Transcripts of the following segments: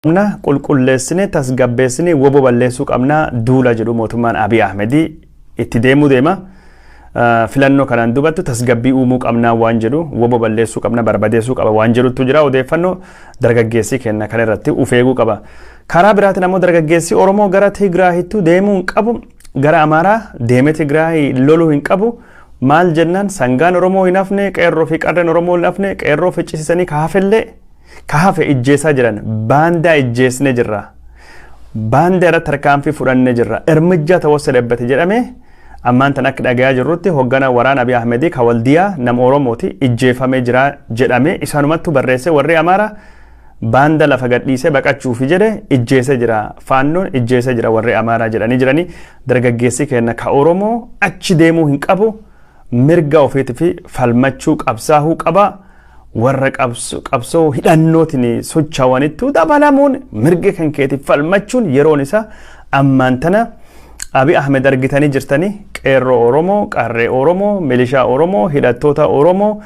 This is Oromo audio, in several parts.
Qabna, qulqulleessine tasgabbeessine WBO balleessuu qabna duula jedhu mootummaan Abiy Ahmedii itti deemuu deema. Filannoo kanaan dubattu tasgabbii uumuu qabnaa waan jedhu, WBO balleessuu qabna, barbadeessuu qaba waan jedhutu jira odeeffannoo. Dargaggeessii kenna kana irratti uf eeguu qaba. Karaa biraatiin ammoo dargaggeessi Oromoo gara Tigraahittuu deemuu hin qabu, gara Amaaraa deemee Tigraahii loluu hin qabu. Maal jennaan, sangaan Oromoo hin hafne, qeerroo fi qarreen Oromoo hin hafne, qeerroo ficcisiisanii ka hafellee ka hafe ijjeessaa jiran. Baandaa ijjeesne jirra. Baandaa irratti tarkaanfii fudhannee jirra. Irmijjaa tawassadebbate jedhame. Ammaan tan akka dhagayaa jirrutti hoggana waraana Abiy Ahmedii ka Waldiyaa nama Oromooti ijjeefamee jira jedhame. Isaanumattu barreesse. Warri Amaaraa baanda lafa gadhiisee baqachuufi jedhe ijjeesee jira. Faannoon ijjeesee jira warri Amaaraa jedhanii jiranii. Dargaggeessi keenya ka Oromoo achi deemuu hin qabu. Mirga ofiitii fi falmachuu qabsaahuu qaba. Warra qabsoo hidhannootiin socho'anittuu dabalamuun mirga kan keetiif falmachuun yeroon isaa ammaan tana. Abiy Ahmed argitanii jirtanii, qeerroo Oromoo, qarree Oromoo, milishaa Oromoo, hidhattoota Oromoo,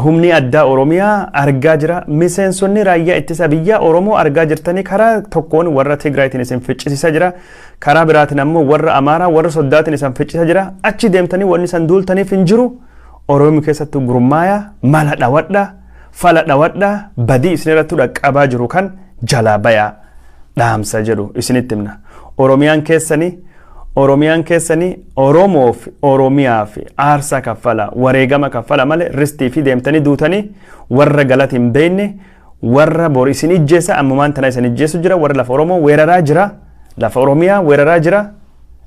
humni addaa Oromiyaa argaa jira. Miseensonni raayyaa ittisa biyyaa Oromoo argaa jirtanii, karaa tokkoon warra Tigraayitiin isin ficcisiisa jira. Karaa biraatiin ammoo warra Amaaraa, warra Soddaatiin isin ficcisiisa jira. Achi deemtanii wanni isin duultaniif hin jiru. Oromoo keessattuu gurmaaya, mala dhawadha, fala dhawadha, badii isin irratti dhaqqabaa jiru kan jalaa bayaa dhaamsa jedhu isinitti himna. Oromiyaan keessanii, Oromiyaan keessanii, Oromoof Oromiyaaf aarsaa kaffala, wareegama kaffala malee ristii fi deemtanii duutanii warra galata hin beekne, warra bor isin ijjeessa, ammumaan tana isin ijjeessu jira, warra lafa Oromoo weeraraa jira, lafa Oromiyaa weeraraa jira,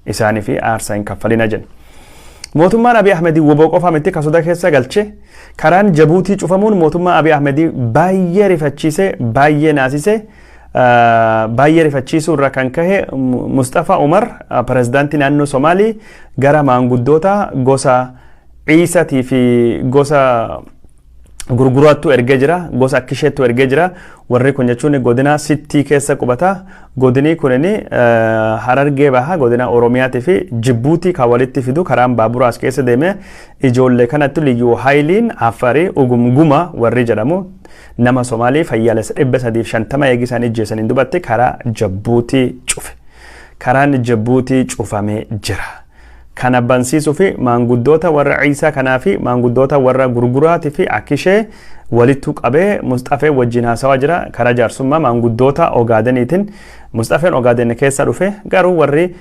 isaanii fi aarsaa hin kaffalina jenna. Mootummaan Abiy Ahmedii WBO qofa miti ka soda keessa galche. Karaan Jabuutii cufamuun mootummaa Abiy Ahmedii baay'ee rifachiise, baay'ee naasise. Baay'ee rifachiisuu irraa kan kahe Mustafa Umar, pirezidaantii naannoo Somaalii, gara maanguddoota gosa Ciisatii fi gosa Gurguraattu ergee jira, gosa Akkisheettu ergee jira. Warri kun jechuun godina Sittii keessa qubata. Godinii kunin Harargee Baha, godina Oromiyaatii fi Jibbuutii kan walitti fidu karaan baaburaa as keessa deeme. Ijoollee kanatti liyyuu haayiliin Affarii Ugumguma warri jedhamu nama Somaalii fayyaalessa 350 eegi isaan ijjeessaniin dubatti karaa Jabbuutii cufe. Karaan Jabbuutii cufamee jira. Kana bansiisuu fi maanguddoota warra Ciisaa kanaa fi maanguddoota warra Gurguraatii fi Akkishee walittu qabee Musxafee wajjin haasawaa jira karaa jaarsummaa maanguddoota Ogaadeniitiin. Musxafeen Ogaaden keessa dhufe, garuu warri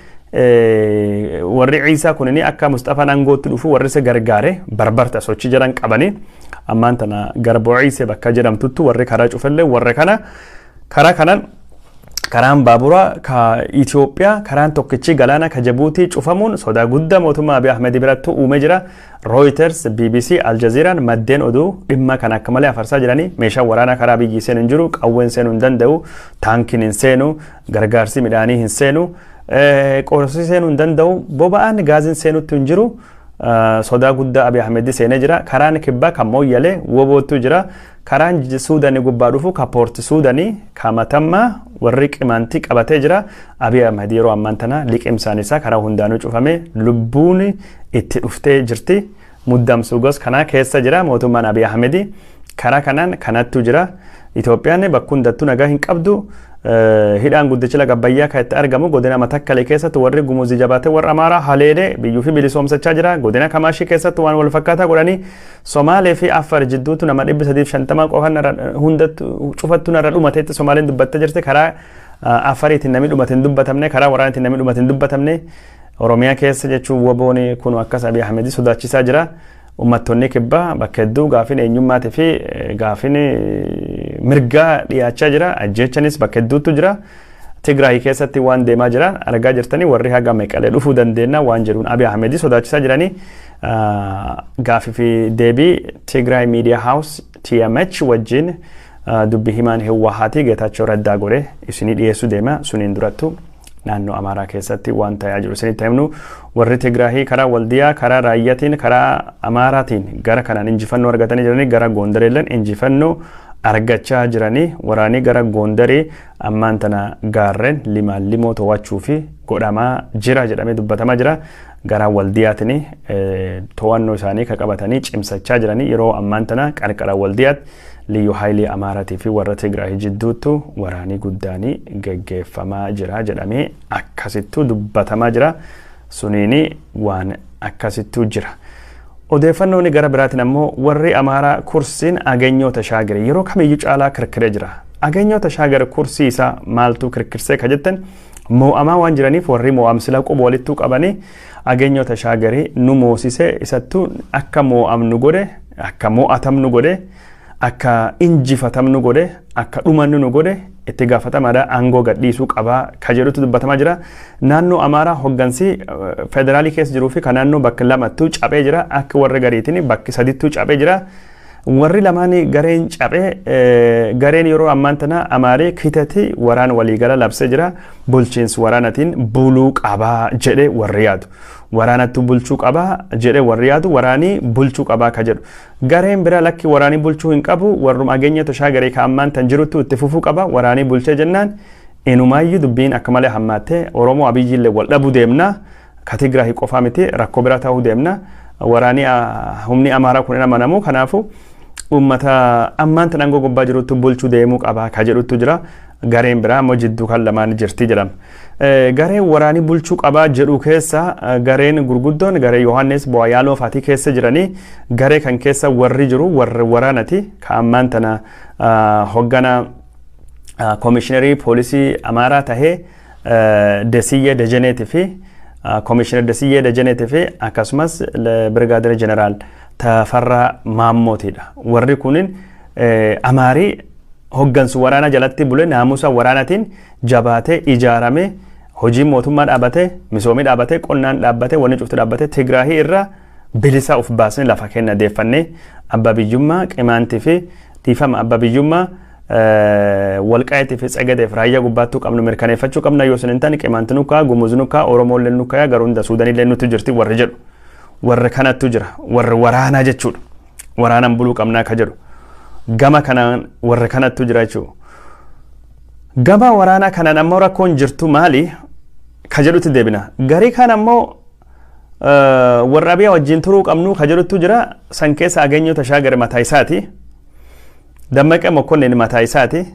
Ciisaa kunini akka Musxafaan aangootti dhufu warri isa gargaare barbarta sochii jiran qabanii ammaan tana Garboo Ciisee bakka jedhamtuttu warri karaa cufellee warra kana. Karaa kanaan karaan baaburaa ka Itoophiyaa, karaan tokkichi galaana ka Jabuutii cufamuun sodaa guddaa mootummaa Abiy Ahmed biratti uumee jira. Reuters, BBC, Al Jazeeraan maddeen oduu dhimma kana akka malee afarsaa jiranii. Meeshaan waraanaa karaa biyyi seenu hin jiru, qawween seenuu hin danda'u, taankiin hin seenu, gargaarsi midhaanii hin seenu, qorsi seenuu hin danda'u, boba'aan gaaziin seenutti hin jiru. Sodaa guddaa Abiy Ahmed seenee jira. Karaan kibbaa kan Mooyyalee WBOttu jira. Karaan Suudanii gubbaa dhufu ka Poorti Suudanii ka Matammaa warri Qimaantii qabatee jira. Abiy Ahmed yeroo ammaan tana liqimsaan isaa karaa hundaanuu cufame, lubbuun itti dhuftee jirti. Muddamsuu gos kanaa keessa jira mootummaan Abiy Ahmed. Karaa kanaan kanattu jira. Itoophiyaan bakka hundattuu nagaa hin qabdu. Hidhaan guddichi laga Abbayyaa kan itti argamu godina Matakkalee keessatti warri Gumuzii jabaatee warra Amaaraa haleelee biyyuu fi bilisoomsachaa jira. Godina Kamaashii keessatti waan wal fakkaataa godhanii Somaalee fi Affaar jidduutu nama 350 qofan hundattu cufattu narra dhumateetti Somaaleen dubbattee jirti. Karaa Affariitiin namni dhumate hin dubbatamne, karaa waraanaatiin namni dhumate hin dubbatamne. Oromiyaa keessa jechuun WBOn kun akkas Abiy Ahmed sodaachisaa jira. Uummattoonni kibbaa bakka hedduu gaafiin eenyummaatii fi gaafiin mirgaa dhiyaachaa jira. Ajjeechanis bakka hedduutu jira. Tigraay keessatti waan deemaa jira argaa jirtanii, warri haga Meqalee dhufuu dandeenya waan jedhuun Abiy Ahmed sodaachisaa jiranii. Gaafii fi deebii Tigraay Media House TMH wajjin dubbi himaan Hiwwahaatii Geetaachoo Raddaa godhe isinii dhiyeessuu deema. Suniin durattu naannoo Amaaraa keessatti waan ta'aa jiru isinitti himnu. Warri Tigraahii karaa Waldiyaa, karaa Raayyaatiin, karaa Amaaraatiin gara kanaan injifannoo argatanii jiranii, gara Goondareelleen injifannoo argachaa jiranii. Waraanii gara Goondarii ammaan tana gaarreen limaan limoo to'achuu fi godhamaa jira jedhamee dubbatamaa jira. Gara Waldiyaatiin to'annoo isaanii kan qabatanii cimsachaa jiranii yeroo ammaan tana qarqara Waldiyaatti. Liyyuu Haayilii Amaaratii fi warra Tigraay jidduuttu waraanii guddaanii geggeeffamaa jira jedhamee akkasittuu dubbatamaa jira. Suniini waan akkasittuu jira. Odeeffannoon gara biraatiin ammoo warri Amaaraa kursiin Aganyoo Tashaagare yeroo kamiyyuu caalaa kirkiree jira. Aganyoo Tashaagare kursii isaa maaltu kirkirsee ka jettan, moo'amaa waan jiraniif warri moo'amsila quba walittuu qabanii Aganyoo Tashaagare nu moosise, isattuu akka moo'amnu godhe, akka moo'atamnu godhe, akka injifatamnu godhe, akka dhumannu nu godhe, itti gaafatamaadha, aangoo gadhiisuu qabaa ka jedhutu dubbatamaa jira. Naannoo Amaaraa hoggansi federaalii keessa jiruu fi kan naannoo bakka lamattuu cabee jira. Akka warra gariitiin bakki sadittuu cabee jira. Warri lamaan gareen cabee gareen yeroo ammaan tana Amaaree kitati waraana waliigala labsee jira. Bulchiinsi waraanatiin buluu qabaa jedhee warri yaadu. Waraanattu bulchuu qabaa jedhee warri yaadu, waraanii bulchuu qabaa ka jedhu. Gareen bira lakki, waraanii bulchuu hin qabu, warrum Ageenya Tashaagaree ka ammaan tan jiruttu itti fufuu qaba. Waraanii bulchee jennaan inumaayyuu dubbiin akka malee hammaattee Oromoo Abiyyiillee wal dhabuu deemna. Ka Tigraahii qofaa miti, rakkoo bira ta'uu deemna. Waraanii humni Amaaraa kun hin amanamu, kanaafuu uummata ammaan tan aangoo gubbaa jirutti bulchuu deemuu qaba ka jedhutu jira. Gareen biraa ammoo jidduu kan lamaan jirti jedhama. Gareen waraanii bulchuu qabaa jedhu keessa gareen gurguddoon garee Yohaannis Bu'aayaaloo faatii keessa jiranii, garee kan keessa warri jiru warri waraanati ka ammaan tana hoggana koomishinerii poolisii Amaaraa tahee Desiyyee Dejeneetii fi koomishinar Desiyyee Dejeneetii fi akkasumas Birgaadir Jeneraal Tafarraa Maammootiidha. Warri kunin Amaarii hoggansu waraana jalatti bule, naamusa waraanatiin jabaatee ijaarame, hojiin mootummaa dhaabatee, misoomii dhaabatee, qonnaan dhaabbatee, wanni cufti dhaabbatee, Tigraahii irraa bilisa of baasnee lafa kenna deeffannee abbaa biyyummaa Qimaantii fi, dhiifama, abbaa biyyummaa Walqaayitii fi Tsagadeef Raayyaa gubbaattuu qabnu mirkaneeffachuu qabna. Yoo sun hin taane Qimaanti nukaa, Gumuz nukaa, Oromoollee nukaa, garuu hunda Suudanillee nutti jirti warri jedhu. Warri kanattu jira, warri waraanaa jechuudha. Waraanaan buluu qabnaa ka jedhu. Gama kanaan warri kanattu jira jechuudha. Gama waraanaa kanaan ammoo rakkoon jirtu maali ka jedhutti deebina. Garii kaan ammoo warra Abiyaa wajjin turuu qabnu ka jedhutu jira. San keessa Aganyoo Tashaagare mataa isaati. Dammaqee Mokonnin mataa isaati.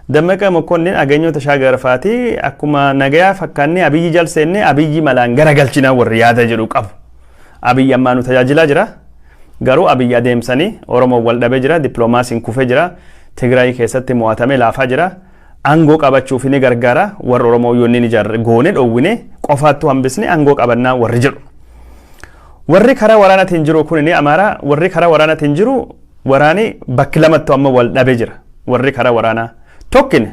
Dammaqee Mokonnin Aganyoo Tashaagare faati akkuma nagayaa fakkaannee Abiyyi jal seennee Abiyyi malaan garagalchinaa warri yaada jedhu qabu. Abiyyi ammaa nu tajaajilaa jira. Garuu Abiyyi adeemsanii Oromoo wal dhabee jira. Dippiloomaasiin kufee jira. Tigraay keessatti mo'atamee laafaa jira. Aangoo qabachuuf ni gargaara. Warra Oromoo yoo inni ijaarre goone dhoowwine qofaattu hambisne aangoo qabannaa warri jedhu. Warri karaa waraanaatiin jiru kun ni Amaaraa, warri karaa waraanaatiin jiru waraani bakki lamattu amma wal dhabee jira. Warri karaa waraanaa tokkine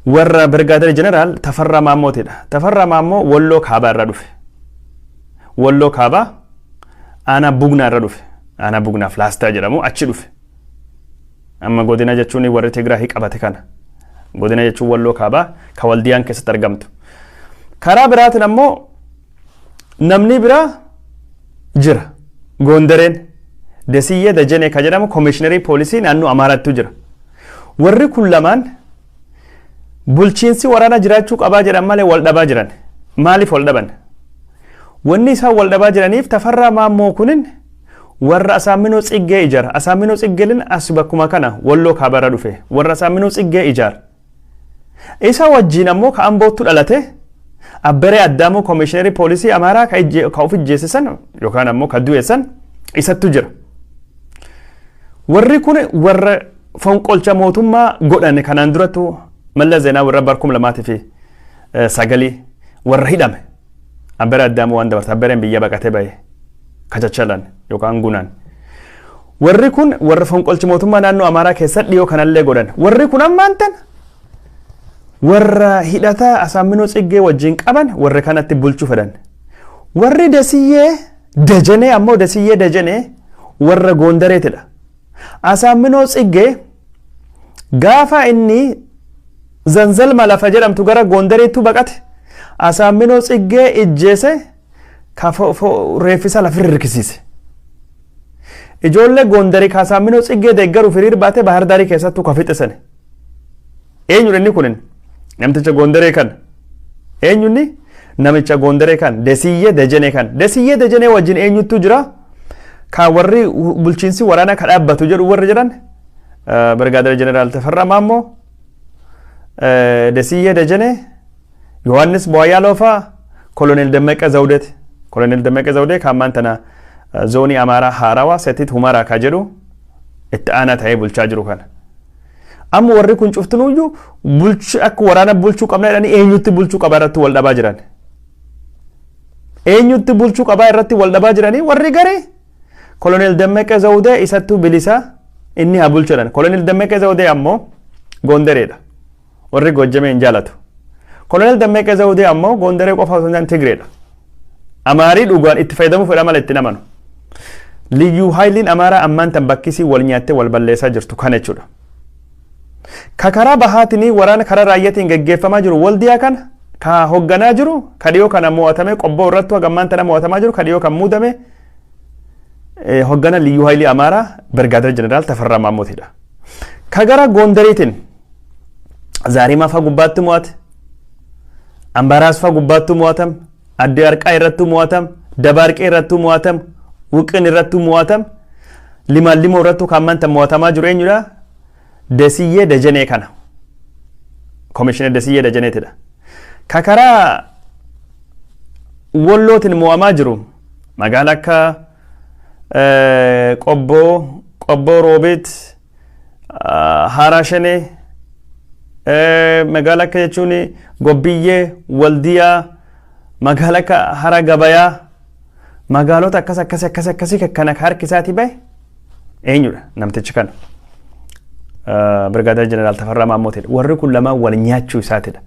warra Birgaadir Jeneraal Tafarraa Maammootidha. Tafarraa Maammoo Walloo Kaabaa irra dhufe. Walloo Kaabaa aanaa Bugnaa irra dhufe. Aanaa Bugnaa Filaastaa jedhamu achi dhufe. Amma godina jechuun warri Tigraahii qabate kana. Godina jechuun Walloo Kaabaa ka Waldiyaan keessatti argamtu. Karaa biraatiin ammoo namni biraa jira. Goondareen Desiyyee Dajenee ka jedhamu koomishinerii poolisii naannoo Amaaraattu jira. Warri kun lamaan bulchiinsi waraanaa jiraachuu qabaa jedhan malee wal dhabaa jiran. Maaliif wal dhaban? Wanni isaan wal dhabaa jiraniif Tafarraa Maammoo kunin warra Asaaminoo Tsiggee ijaara. Asaaminoo Tsiggeelin as bakkuma kana Walloo Kaabarra dhufe. Warra Asaaminoo Tsiggee ijaara. Isa wajjin ammoo ka Amboottu dhalate Abberee Addaamoo koomishinerii poolisii Amaaraa ka of ijjeessisan yookaan ammoo ka du'eessan isattu jira. Warri kun warra fonqolcha mootummaa godhan, kanaan durattu Mallas Zeenaawii irra bara 2009 warra hidhame. Abberee Addaamoo waan dabarte, Abbereen biyya baqatee bahe kachachalan yookaan gunaan. Warri kun warra fonqolchi mootummaa naannoo Amaaraa keessa dhiyoo kanallee godhan. Warri kun ammaan tana warra hidhata Asaaminoo Tsiggee wajjin qaban, warri kanatti bulchuu fedhan. Warri Dasiyyee Dajanee ammoo, Dasiyyee Dajanee warra Goondareetidha. Asaaminoo Tsiggee gaafa inni Zanzalma lafa jedhamtu gara Goondareettu baqate, Asaaminoo Tsiggee ijjeese, ka reeffisa lafirra hirkisiise. Ijoollee Goondarii ka Asaaminoo Tsiggee deeggaruuf hiriir baatee Bahar Daarii keessattuu ka fixisane. Eenyudha inni kunin? Namticha Goondaree kan. Eenyunni? Namicha Goondaree kan. Desiyyee Dejenee kan. Desiyyee Dejenee wajjin eenyuttu jira? Ka warri bulchiinsi waraanaa ka dhaabbatu jedhu warri jedhan Birgaadir Jeneraal Tafarraa Maammoo, Desiyyee Dajanee, Yohaannis Bu'aayyaaloo fa'aa, Koloneel Dammaqee Zawudeeti. Koloneel Dammaqee Zawudee kan ammaan tana zoonii Amaaraa haarawaa Setit Humaraa ka jedhu itti aanaa ta'ee bulchaa jiru kana. Amma warri kun cuftinuyyuu bulchu akka waraana bulchuu qabna jedhanii eenyutti bulchuu qabaa irratti wal dhabaa jiran. Eenyutti bulchuu qabaa irratti wal dhabaa jiranii warri garee Koloneel Dammaqee Zawudee isattuu bilisa, inni haa bulchu jedhan. Koloneel Dammaqee Zawudee ammoo Goondareedha. Warri Goojjamee hin jaalatu. Koloneel Dammaqee Zawudee ammoo Goondaree qofa osoo hin taane Tigreedha. Amaarii dhugaan itti fayyadamuu fedha malee itti amanu. Liyyuu haayiliin Amaaraa ammaan tan bakkisii wal nyaattee wal balleessaa jirtu kana jechuudha. Ka karaa bahaatiin waraana karaa raayyaatiin geggeeffamaa jiru Waldiyaa kana ka hogganaa jiru, ka dhiyoo kana mo'atamee Qobboo irrattuu haga ammaan tana mo'atamaa jiru, ka dhiyoo kan muudame hoggana Liyyuu Haayilii Amaaraa Birgaadir Jeneraal Tafarraa Maammootidha. Ka gara Goondariitiin Zaarimaa fa'aa gubbaatti mo'ate, Ambaraas fa'aa gubbaatti mo'atam, Addee Harqaa irrattuu mo'atam, Dabaarqee irrattuu mo'atam, Wuqin irrattuu mo'atam, Limaan Limoo irrattuu kan ammaan tan mo'atamaa jiru eenyudha? Desiyyee Dajanee kana. Komishinar Desiyyee Dajaneetidha. Ka karaa Wollootiin mo'amaa jiru magaala akka Qobboo, Qobboo Roobeet, Haaraa Shanee, magaala akka jechuun Gobbiyyee, Waldiyaa, magaala akka Hara Gabayaa, magaalota akkas akkas akkas akkasii kana harki isaatii bahe eenyudha namtichi kana? Birgaadeer Jeneraal Tafarraa Maammootidha. Warri kun lamaan wal nyaachuu isaatidha.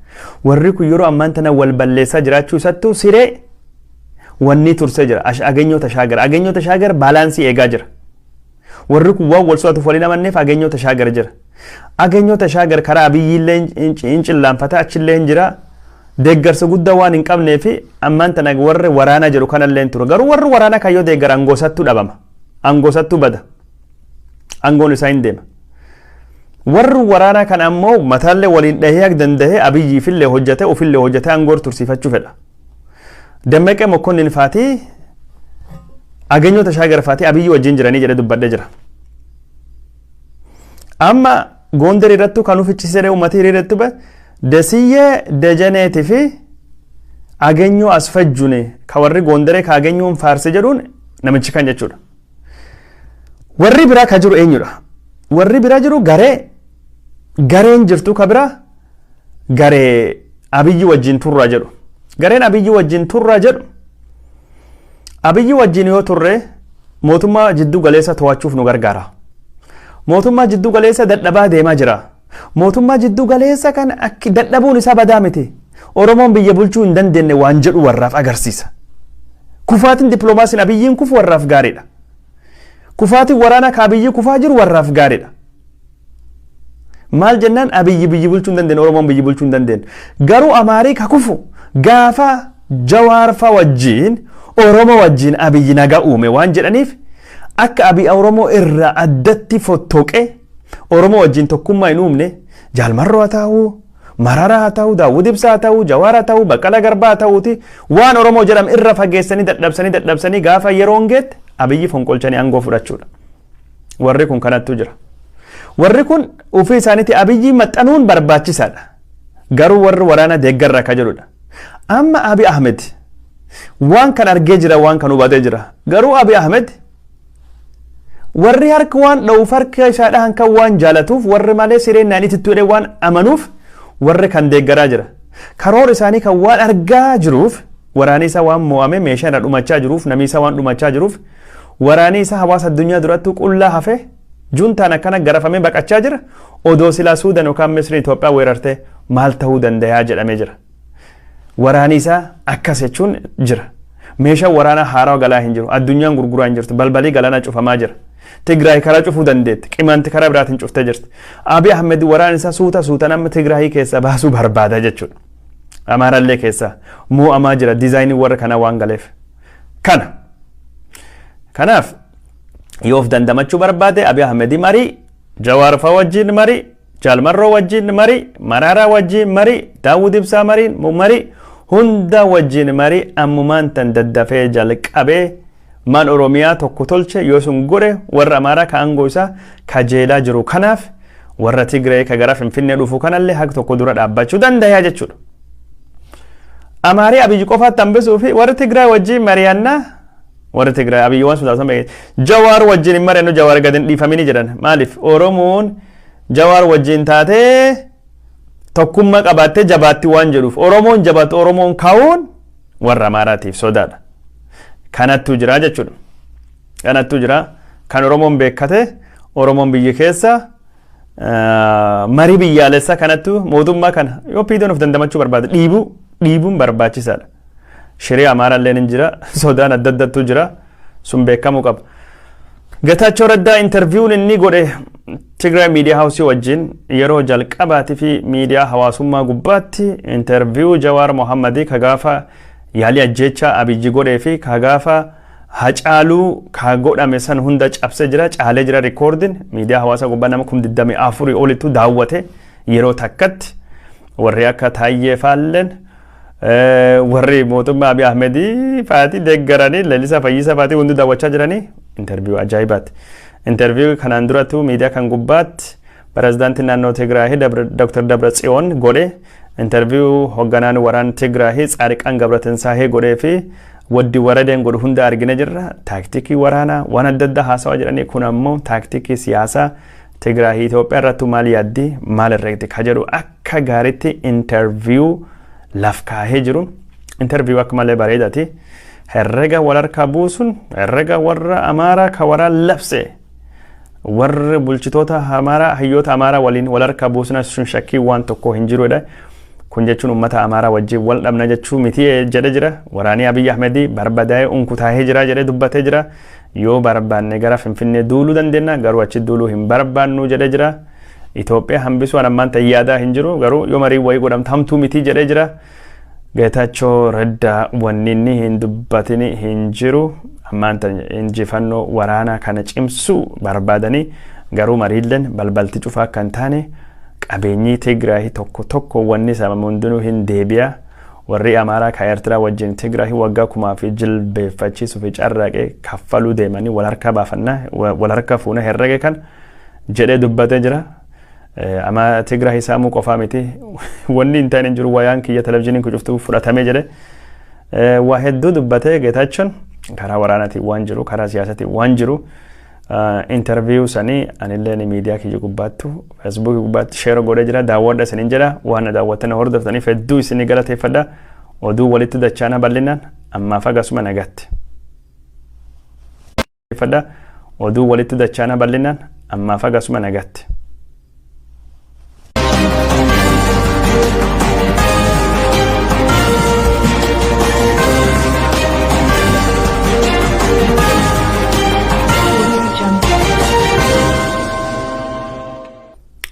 Warri kun yeroo ammaan tana wal balleessaa jiraachuu isattuu siree wanni tursee jira. Aganyoo Tashaagar. Aganyoo Tashaagar baalaansii eegaa jira. Warri kun waan wal so'atuuf waliin amanneef Aganyoo Tashaagar jira. Aganyoo Tashaagar karaa Abiyyiillee hin cillaanfata, achillee hin jira. Deeggarsa guddaa waan hin qabnee fi ammaan tana warri waraanaa jedhu kanallee hin ture. Garuu warri waraanaa kan yoo deeggara angoosattuu dhabama. Angoosattuu bada. Angoon isaa hin deema. Warri waraanaa kan ammoo mataallee waliin dhahee akka danda'ee Abiyyiifillee hojjate, ofillee hojjate angoor tursiifachuu fedha. Dammaqee Mokkonnin faatii, Aganyoo Tashaagar faatii Abiyyi wajjin jiranii jedhee dubbadhee jira. Amma Goondar irrattuu kan ufichisiisee uummatii hiriirratti bahe Desiyyee Dajaneetii fi Aganyoo Asfajjune ka warri Goondaree ka Aganyoon faarse jedhuun namichi kan jechuudha. Warri biraa ka jiru eenyudha? Warri biraa jiru garee gareen jirtu ka biraa garee Abiyyi wajjin turraa jedhu. Gareen Abiyyi wajjin turraa jedhu, Abiyyi wajjin yoo turre mootummaa jiddu galeessa to'achuuf nu gargaara. Mootummaa jiddu galeessa dadhabaa deemaa jira. Mootummaa jiddu galeessa kan akki dadhabuun isaa badaa miti. Oromoon biyya bulchuu hin dandeenye waan jedhu warraaf agarsiisa. Kufaatiin dippiloomaasiin Abiyyiin kufu warraaf gaariidha. Kufaatiin waraanaa ka Abiyyi kufaa jiru warraaf gaariidha. Maal jennaan, Abiyyi biyyi bulchuu hin dandeenye, Oromoon biyyi bulchuu hin dandeenye. Garuu Amaarii ka kufu gaafa Jawaarfa wajjin, Oromoo wajjin Abiyyi nagaa uume waan jedhaniif, akka Abiy Oromoo irraa addatti fottoqee Oromoo wajjin tokkummaa hin uumne, Jaalmarroo haa ta'uu, Mararaa haa ta'uu, Daawwid Ibsaa haa ta'uu, Jawaar haa ta'uu, Baqqalaa Garbaa haa ta'uuti, waan Oromoo jedhame irra fageessanii dadhabsanii dadhabsanii gaafa yeroon geette Abiyyi fonqolchanii aangoo fudhachuudha. Warri kun kanattu jira. Warri kun ofii isaaniitti Abiyyi maxxanuun barbaachisaadha. Garuu warri waraana deeggarra akka jedhudha. Amma Abiy Ahmed waan kan argee jira, waan kan hubatee jira. Garuu Abiy Ahmed warri harka waan dha'uuf, harka isaa dhahan kan waan jaalatuuf, warri malee sireen naan itittu jedhee waan amanuuf warri kan deeggaraa jira. Karoora isaanii kan waan argaa jiruuf, waraanni isaa waan mo'ame meeshaa irra dhumachaa jiruuf, namni isaa waan dhumachaa jiruuf, waraanni isaa hawaasa addunyaa durattuu qullaa hafe juntaan akkana garafamee baqachaa jira. Odoo silaa Suudan yookaan Misri Itoophiyaa weerartee maal ta'uu dandayaa jedhamee jira. Waraanni isaa akkas jechuun jira. Meeshaan waraanaa haarawaa galaa hin jiru. Addunyaan gurguraa hin jirtu. Balbalii galaanaa cufamaa jira. Tigraay karaa cufuu dandeetti. Qimaanti karaa biraatiin cuftee jirti. Abiy Ahmed waraana isaa suuta suutaan amma Tigraayii keessaa baasuu barbaada jechuudha. Amaarallee keessaa mo'amaa jira. Diizaayinii warra kanaa waan galeef. Kana. Kanaaf yoo of dandamachuu barbaade Abiy Ahmed marii, Jawaar fa'aa wajjin marii, Jaalmarroo wajjin marii, Maraaraa wajjin marii, Daawud Ibsaa marii, marii hunda wajjin marii ammumaan tan daddafee jalqabee maan Oromiyaa tokko tolche yoo sun godhe warra Amaaraa ka aangoo isaa kajeelaa jiru kanaaf Warra Tigraay ka gara Finfinnee dhufu kanallee haga tokko dura dhaabbachuu danda'a jechuudha. Amaarii Abiyyi qofaatti hambisuu fi warri Tigraay wajjin mari'annaa, warri Tigraay Abiyyi waan sodaatan beekee Jawaar wajjin hin mari'annu, Jawaar gadi hin dhiifamini jedhan. Maaliif? Oromoon Jawaar wajjin taatee tokkummaa qabaattee jabaatti waan jedhuuf, Oromoon jabaattu Oromoon ka'uun warra Amaaraatiif sodaadha. Kanattu jira jechuudha. Kanattu jira. Kan Oromoon beekkate, Oromoon biyya keessa marii biyyaalessaa kanattu mootummaa kana yoo piidoon of dandamachuu barbaade dhiibuu dhiibuun barbaachisaadha. Shiree Amaaraallee ni jira, sodaan adda addattu jira, sun beekamuu qaba. Getaachoo Raddaa interviewun inni godhe Tigraay Miidiyaa Haawusii wajjin yeroo jalqabaatii fi miidiyaa hawaasummaa gubbaatti interview Jawaar Mohammadii ka gaafa yaalii ajjeechaa Abiyyi godhee fi ka gaafa Hacaaluu ka godhame san hunda cabsee jira, caalee jira. Rikoordiin miidiyaa hawaasaa gubbaa nama 24,000 olittu daawwate yeroo takkatti. Warri akka Taayyee Faalleen, warri mootummaa Abiy Ahmedii faatii deeggaranii, Lalisaa Fayyisaa faatii hundi daawwachaa jiranii. Interview ajaa'ibaati. Interview kanaan durattu miidiyaa kan gubbaatti pirezidaantiin naannoo Tigraahii Dr. Dabra Tsiyoon godhe, interview hoogganaan waraan Tigraahii Tsaariqaan Gabratinsaahee godhee fi waddi waradeen godhu hunda argine jirra. Taaktikii waraanaa waan adda addaa haasawaa jedhanii, kun ammoo taaktikii siyaasaa Tigraahii Itoophiyaa irrattu maal yaaddi, maal herregdi ka jedhu akka gaariitti interview laf kaahee jiru. Interview akka malee bareedaati. Herrega wal harkaa buusun herrega warra Amaaraa ka waraan labse, warri bulchitoota Amaaraa, hayyoota Amaaraa waliin wal harkaa buusna sun shakkii waan tokko hin jirudha. Kun jechuun uummata Amaaraa wajjin wal dhabna jechuu miti jedhe jira. Waraanii Abiyyi Ahmedii barbadaa'ee unkutaahee jira jedhee dubbatee jira. Yoo barbaanne gara Finfinnee duuluu dandeenya, garuu achi duuluu hin barbaannu jedhee jira. Itoophiyaa hambisuu an ammaan ta'e yaadaa hin jiru, garuu yoo marii wayii godhamte hamtuu miti jedhee jira. Geetaachoo Raddaa wanni inni hin dubbatini hin jiru. Ammaan ta'e injifannoo waraanaa kana cimsuu barbaadanii, garuu mariilleen balbalti cufaa akka hin taane, qabeenyi Tigraay tokko tokko wanni saamamu hundinuu hin deebi'a. Warri Amaaraa ka Eertiraa wajjin Tigraay waggaa kumaa fi jilbeeffachiisuu fi carraaqee kaffaluu deemanii wal harkaa baafannaa, wal harka fuuna herrege kan jedhee dubbatee jira. Ama Tigraay saamuu qofaa miti, wanni hin taane hin jiru, wayaan kiyya televizyiiniin kun cuftuu fudhatamee jedhe. Waa hedduu dubbatee Geetaachoon, karaa waraanaatiin waan jiru, karaa siyaasaatiin waan jiru. Interview sanii anillee miidiyaa kiyya gubbaattu, Feesbuukii gubbaatti share godhee jira, daawwadha isiniin jedha. Waan na daawwattanii hordoftaniif hedduu isinii galateeffadha. Oduu walitti dachaana bal'inaan, ammaaf agasuma nagaatti. Oduu walitti dachaana bal'inaan, ammaaf agasuma nagaatti.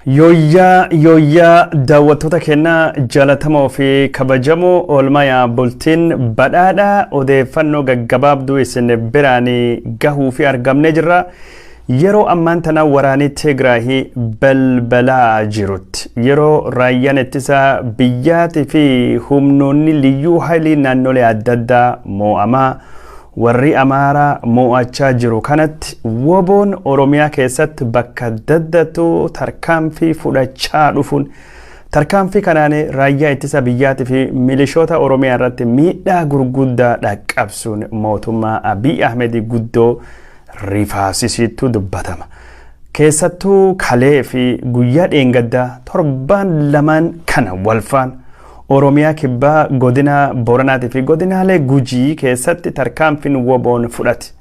Yooyyaa yooyyaa, daawwattoota keenyaa jaalatamoo fi kabajamoo, oolmaa bultiin badhaadhaa, odeeffannoo gaggabaabduu isin biraan gahuu fi argamnee jirra. Yeroo ammaan tana waraanii Tigraahii balbalaa jirutti, yeroo raayyaan ittisa biyyaatii fi humnoonni liyyuu hailii naannolee adda addaa moo'amaa, warri Amaaraa moo'achaa jiru kanatti, woboon Oromiyaa keessatti bakka adda tarkaanfii fudhachaa dhufuun, tarkaanfii kanaan raayyaa ittisa biyyaatii fi milishoota Oromiyaa irratti miidhaa gurguddaa dhaqqabsuun mootummaa Abiy Ahmed guddoo rifaasisiitu dubbatama. Keessattuu kalee fi guyyaa dheengaddaa torbaan lamaan kana walfaan Oromiyaa kibbaa godina Booranaatii fi godinaalee Gujii keessatti tarkaanfiin woboon fudhate.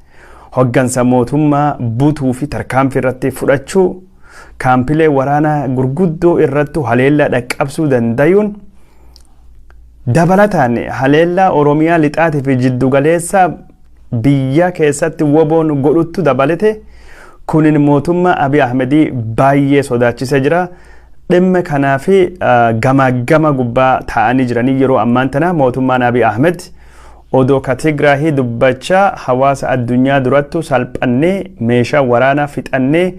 Hoggansa mootummaa butuu fi tarkaanfii irratti fudhachuu, kaampilee waraanaa gurguddoo irratti haleellaa dhaqqabsuu dandayuun, dabalataan haleellaa Oromiyaa lixaatii fi jiddugaleessa biyya keessatti woboon godhuttu dabalate, kunin mootummaa Abiy Ahmedii baay'ee sodaachisee jira. Dhimma kanaa fi gamaa gama gubbaa taa'anii jiranii yeroo ammaan tana mootummaan Abiy Ahmed odoo ka Tigraahii dubbachaa hawaasa addunyaa durattu salphannee, meeshaa waraanaa fixannee,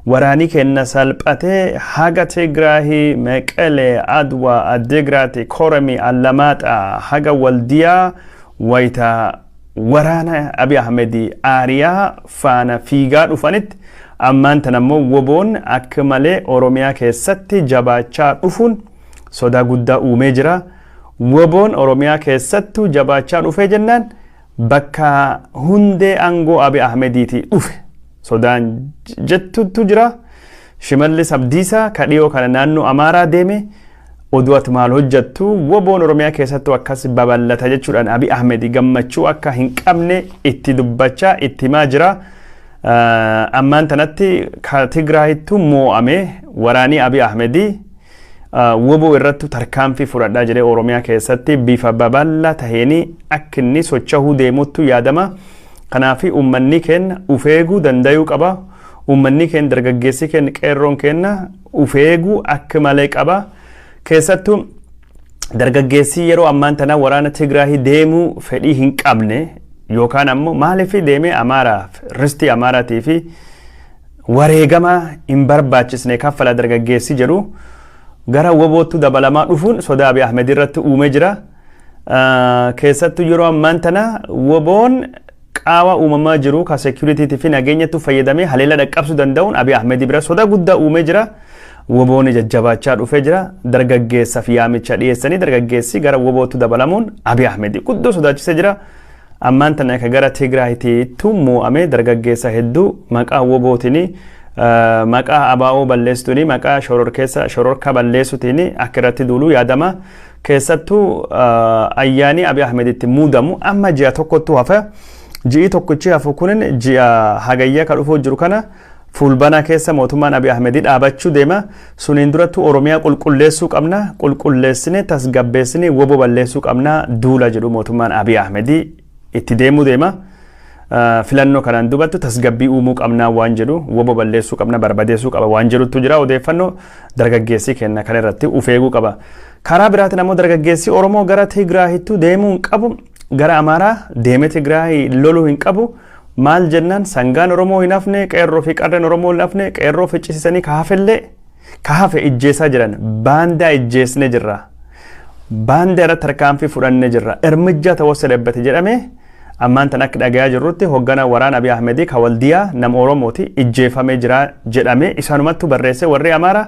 waraanii kenna salphatee, haga Tigraahii Meqelee, Adwa, Addigraati, Koremi, Allamaaxaa haga Waldiyaa wayita waraana Abiy Ahmed aariyaa faana fiigaa dhufanitti Ammaan tana immoo woboon akka malee Oromiyaa keessatti jabaachaa dhufuun sodaa guddaa uumee jira. Woboon Oromiyaa keessattuu jabaachaa dhufee jennaan bakka hundee aangoo Abiy Ahmediitii dhufe sodaan jettutu jira. Shimallis Abdiisaa ka dhiyoo kana naannoo Amaaraa deeme, oduu ati maal hojjettu, woboon Oromiyaa keessattuu akkas babal'ata jechuudhaan Abiy Ahmed gammachuu akka hin qabne itti dubbachaa itti himaa jira. Ammaan tanatti ka Tigraayittu moo'ame waraanii Abiy Ahmedii woboo irratti tarkaanfii fudhadhaa jedhee Oromiyaa keessatti bifa babal'aa taheen akka inni socho'uu deemuttu yaadama. Kanaaf uummanni keenya uf eeguu danda'uu qaba. Uummanni keenya, dargaggeessi keenya, qeerroon keenya uf eeguu akka malee qaba. Keessattuu dargaggeessi yeroo ammaan tana waraana Tigraahii deemuu fedhii hin qabne, yookaan ammoo maaliif deemee Amaaraaf, ristii Amaaraatii fi wareegama hin barbaachisne kaffala dargaggeessi jedhu, gara woboottu dabalamaa dhufuun sodaa Abiy Ahmed irratti uumee jira. Keessattuu yeroo ammaan tana woboon qaawa uumamaa jiru ka security fi nageenyatti fayyadamee haleela dhaqqabsuu danda'uun Abiy Ahmed bira sodaa guddaa uumee jira. Woboon jajjabaachaa dhufee jira. Dargaggeessaaf yaamicha dhiyeessanii dargaggeessi gara woboottu dabalamuun Abiy Ahmed guddoo sodaachisee jira. Ammaan tana akka gara Tigraayitiittu moo'amee dargaggeessa hedduu maqaa wobootiin, maqaa ABO balleessuutiin, maqaa shororkeessa shororka balleessuutiin akka irratti duuluu yaadama. Keessattuu ayyaanii Abiy Ahmed itti muudamu amma ji'a tokkottu hafa. Ji'i tokkichi hafu kunin ji'a Hagayyaa ka dhufuu jiru kana, Fulbanaa keessa mootummaan Abiy Ahmed dhaabachuu deema. Suniin durattu Oromiyaa qulqulleessuu qabna. Qulqulleessine tasgabbeessine woboo balleessuu qabna duula jedhu mootummaan Abiy Ahmed itti deemuu deema. Filannoo kanaan dubattu tasgabbii uumuu qabnaa waan jedhu, woboo balleessuu qabna, barbadeessuu qaba waan jedhutu jira odeeffannoo. Dargaggeessi kenna kana irratti uf eeguu qaba. Karaa biraatiin ammoo dargaggeessi Oromoo gara Tigraahittuu deemuu hin qabu, gara Amaaraa deemee Tigraahii loluu hin qabu. Maal jennaan, sangaan Oromoo hin hafne, qeerroo fi qarreen Oromoo hin hafne, qeerroo ficcisiisanii ka hafellee ka hafe ijjeessaa jiran. Baandaa ijjeesne jirra. Baandaa irratti tarkaanfii fudhannee jirra. እርምጃ ተወሰደበት jedhame. Ammaan tan akka dhagayaa jirrutti hoggana waraana Abiy Ahmedii ka Waldiyaa nama Oromooti ijjeefamee jira jedhame. Isaanumattu barreesse warri Amaaraa,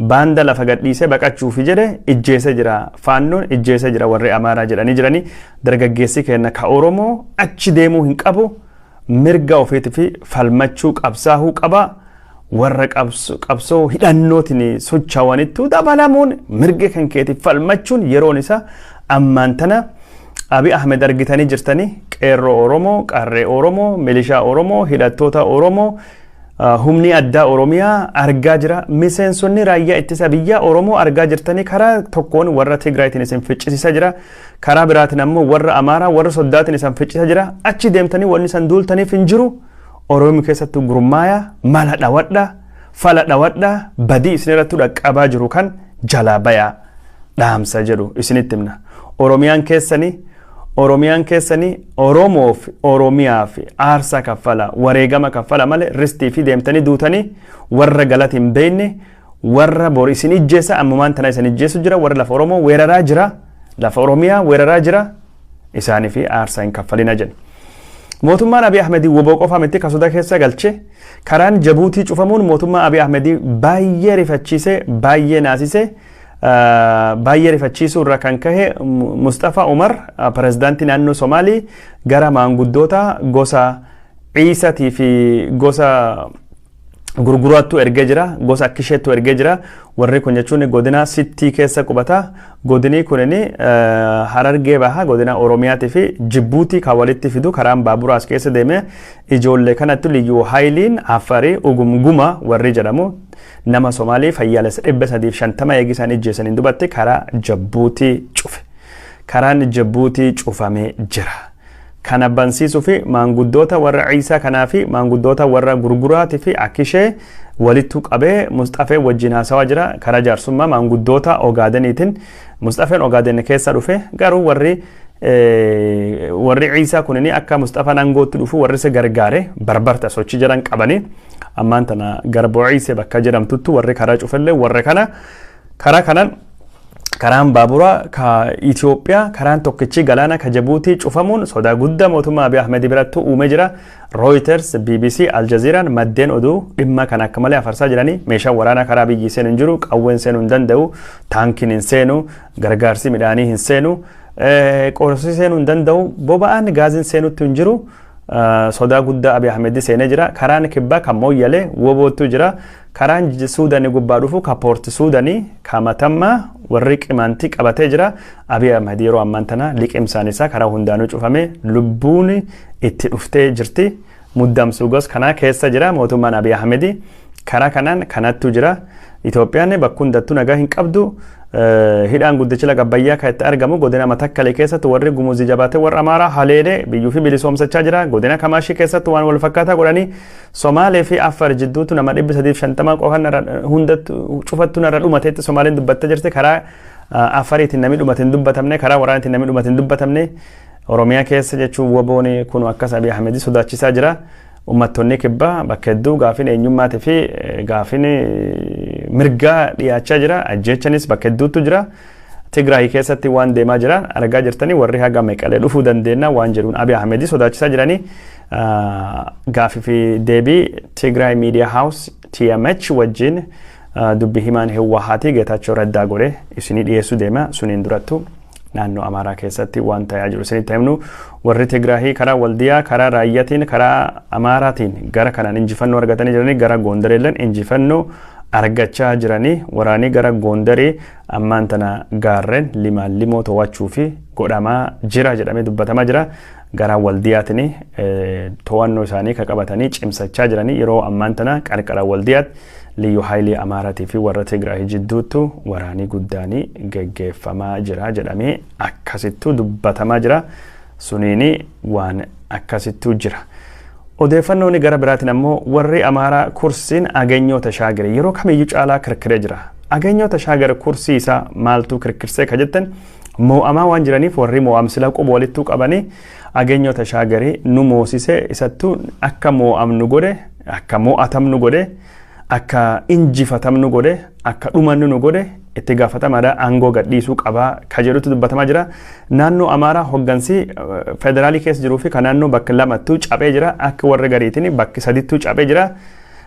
baanda lafa gadhiisee baqachuufi jedhe ijjeesee jira, faannoon ijjeesee jira warri Amaaraa jedhanii jiranii. Dargaggeessi keenya ka Oromoo achi deemuu hin qabu, mirga ofiitii fi falmachuu qabsaahuu qaba. Warra qabsoo hidhannootiin socho'anittu dabalamuun mirga kan keetiif falmachuun yeroon isaa ammaan tana. Abiy Ahmed argitanii jirtanii, qeerroo Oromoo, qarree Oromoo, milishaa Oromoo, hidhattoota Oromoo, humni addaa Oromiyaa argaa jira. Miseensonni raayyaa ittisa biyyaa Oromoo argaa jirtanii, karaa tokkoon warra Tigraayitiin isin ficcisiisa jira. Karaa biraatiin ammoo warra Amaaraa, warra Soddaatiin isin ficcisiisa jira. Achi deemtanii wanni isin duultaniif hin jiru. Oromoo keessattuu gurmaaya, mala dhawadha, fala dhawadha, badii isin irratti dhaqqabaa jiru kan jalaa bayaa dhaamsa jedhu isinitti himna. Oromiyaan keessanii, Oromiyaan keessanii, Oromoof Oromiyaaf aarsaa kaffala, wareegama kaffala malee ristii fi deemtanii duutanii warra galata hin beekne, warra bor isin ijjeessa, ammumaan tana isin ijjeessu jira, warra lafa Oromoo weeraraa jira, lafa Oromiyaa weeraraa jira, isaanii fi aarsaa hin kaffalina jedhe. Mootummaan Abiy Ahmedii woboo qofa miti ka soda keessa galche. Karaan Jabuutii cufamuun mootummaa Abiy Ahmedii baay'ee rifachiise, baay'ee naasise. Baay'ee rifachiisuu irraa kan kahe Mustafa Umar, pirezidaantii naannoo Somaalii, gara maanguddoota gosa Ciisatii fi gosa Gurguraattu ergee jira, gosa Akkisheettu ergee jira. Warri kun jechuun godina Sittii keessa qubata. Godinii kunin Harargee Bahaa, godina Oromiyaatii fi Jibbuutii kan walitti fidu karaan baaburaas keessa deeme. Ijoollee kanatti liyyuu haayiliin Affarii Ugumguma warri jedhamu nama Somaalii fayyaalessa 350 eegi isaan ijjeessaniin dubatti karaa Jabbuutii cufe. Karaan Jabbuutii cufamee jira. Kana bansiisuu fi maanguddoota warra Ciisaa kanaa fi maanguddoota warra Gurguraatii fi Akkishee walittu qabee Musxafee wajjin haasawaa jira karaa jaarsummaa maanguddoota Ogaadeniitiin. Musxafeen Ogaaden keessa dhufe, garuu warri Ciisaa kunini akka Musxafaan aangootti dhufu warri isa gargaare barbarta sochii jedhan qabanii. Ammaan tana Garboo Ciisee bakka jedhamtuttu warri karaa cufellee warra kana karaa kanaan Karaan baaburaa ka Itoophiyaa, karaan tokkichi galaana ka Jabuutii cufamuun sodaa guddaa mootummaa Abiy Ahmed biratti uumee jira. Reuters, BBC, Al Jazeeraan maddeen oduu dhimma kana akka malee afarsaa jiranii. Meeshaan waraanaa karaa biyyi seenu hin jiru, qawween seenuu hin danda'u, taankiin hin seenu, gargaarsi midhaanii hin seenu, qorsi seenuu hin danda'u, boba'aan gaaziin seenutti hin jiru. Sodaa guddaa Abiy Ahmed seenee jira. Karaan kibbaa kan Mooyyalee woboottu jira. Karaan Suudanii gubbaa dhufu ka Poorti Suudanii ka Matammaa warri Qimaantii qabatee jira. Abiy Ahmed yeroo ammaan tana liqimsaan isaa karaa hundaanuu cufame, lubbuun itti dhuftee jirti. Muddamsuu gos kanaa keessa jira mootummaan Abiy Ahmed. Karaa kanaan kanattu jira. Itoophiyaan bakka hundattuu nagaa hin qabdu. Hidhaan guddichi laga Abbayyaa kan itti argamu godina Matakkalee keessatti warri Gumuzii jabaatee warra Amaaraa haleelee biyyuu fi bilisoomsachaa jira. Godina Kamaashii keessatti waan wal fakkaataa godhanii Somaalee fi Affaar jidduutu nama 350 qofan hundattu cufattu narra dhumateetti Somaaleen dubbattee jirti. Karaa Affariitiin namni dhumate hin dubbatamne, karaa waraanaatiin namni dhumate hin dubbatamne. Oromiyaa keessa jechuun woboon kun akkas Abiy Ahmed sodaachisaa jira. Uummattoonni kibbaa bakka hedduu gaafiin eenyummaatii fi gaafiin mirgaa dhiyaachaa jira. Ajjeechanis bakka hedduutu jira. Tigraay keessatti waan deemaa jira argaa jirtanii, warri haga Meqalee dhufuu dandeenya waan jedhuun Abiy Ahmed sodaachisaa jiranii. Gaafii fi deebii Tigraay Media House TMH wajjin dubbi himaan Hiwwahaatii Geetaachoo Raddaa godhe isinii dhiyeessuu deema. Suniin durattu naannoo Amaaraa keessatti waan ta'aa jiru isinitti himnu. Warri Tigraahii karaa Waldiyaa, karaa Raayyaatiin, karaa Amaaraatiin gara kanaan injifannoo argatanii jiranii, gara Gondareelleen injifannoo argachaa jiranii. Waraanii gara Gondarii ammaan tana gaarreen limaan limoo to'achuu fi godhamaa jira jedhamee dubbatamaa jira. Gara Waldiyaatiin to'annoo isaanii ka qabatanii cimsachaa jiranii. Yeroo ammaan tana qarqara Waldiyaatti Liyyuu Haayilii Amaaraatii fi warra Tigraay jidduuttu waraanii guddaanii geggeeffamaa jira jedhamee akkasittuu dubbatamaa jira. Suniini waan akkasittuu jira. Odeeffannoon gara biraatiin ammoo warri Amaaraa kursiin Aganyoo Tashaagare yeroo kamiyyuu caalaa kirkiree jira. Aganyoo Tashaagare kursii isaa maaltu kirkirsee ka jettan, moo'amaa waan jiraniif warri moo'amsila quba walittuu qabanii Aganyoo Tashaagare nu moosise, isattuu akka moo'amnu godhe, akka moo'atamnu godhe, akka injifatamnu godhe, akka dhumannu nu godhe, itti gaafatamaadha, aangoo gadhiisuu qabaa ka jedhutu dubbatamaa jira. Naannoo Amaaraa hoggansi federaalii keessa jiruu fi kan naannoo bakka lamattuu cabee jira. Akka warra gariitiin bakki sadittuu cabee jira.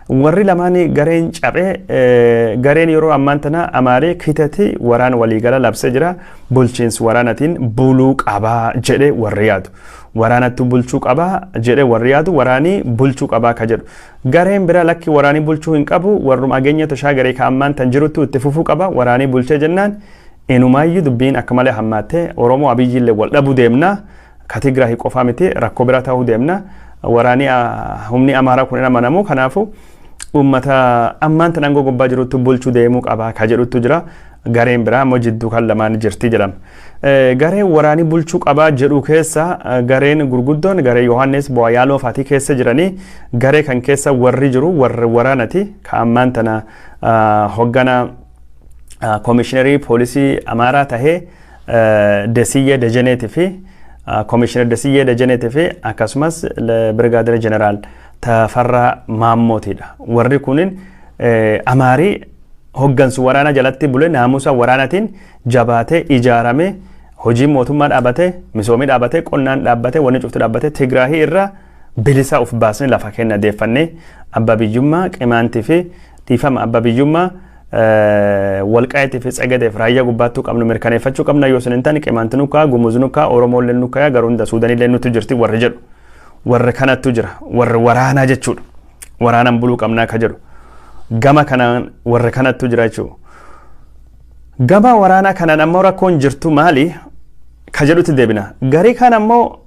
Warri lamaan gareen cabee, gareen yeroo ammaan tana Amaaree kitati waraana waliigala labsee jira. Bulchiinsi waraanatiin buluu qabaa jedhee warri yaadu. Waraanattu bulchuu qabaa jedhee warri yaadu, waraanii bulchuu qabaa ka jedhu. Gareen bira lakki, waraanii bulchuu hin qabu, warruma Ageenya Tashaagaree ka ammaan tan jiruttu itti fufuu qaba. Waraanii bulchee jennaan inumaayyuu dubbiin akka malee hammaattee Oromoo Abiyyiillee wal dhabuu deemna. Ka Tigraahii qofaa miti, rakkoo bira ta'uu deemna. Waraanii humni Amaaraa kun hin amanamu, kanaafuu uummata ammaan tan aangoo gubbaa jirutti bulchuu deemuu qaba ka jedhutu jira. Gareen biraa immoo jidduu kan lamaan jirti jedhama. Gareen waraanii bulchuu qabaa jedhu keessa gareen gurguddoon garee Yohaannis Bo'ayaaloo faatii keessa jiranii. Garee kan keessa warri jiru warri waraanati ka ammaan tana hoggana koomishinerii poolisii Amaaraa tahee Desiyyee Dejeneetii fi koomishinar Desiyyee Dejeneetii fi akkasumas Birgaadira Jeneraal Tafarraa Maammootiidha. Warri kunin Amaarii hoggansu waraana jalatti bule, naamusa waraanaatiin jabaatee ijaarame, hojiin mootummaa dhaabatee, misoomii dhaabatee, qonnaan dhaabbatee, wanni cuftu dhaabbatee, Tigraahii irraa bilisa of baasnee lafa kenna deeffannee abbaa biyyummaa Qimaantii fi, dhiifama, abbaa biyyummaa Walqaayitii fi Tsegadeef Raayyaa gubbaattuu qabnu mirkaneeffachuu qabna. Yoo sun hin taane Qimaanti nu kaa, Gumuz nu kaa, Oromoollee nu kaa, garuu hunda Suudanillee nutu jirti warri jedhu. Warri kanattu jira, warri waraanaa jechuudha. Waraanaan buluu qabnaa ka jedhu. Gama kanaan warri kanattu jira jechuudha. Gama waraanaa kanaan ammoo rakkoon jirtu maali ka jedhutti deebina. Garii kaan ammoo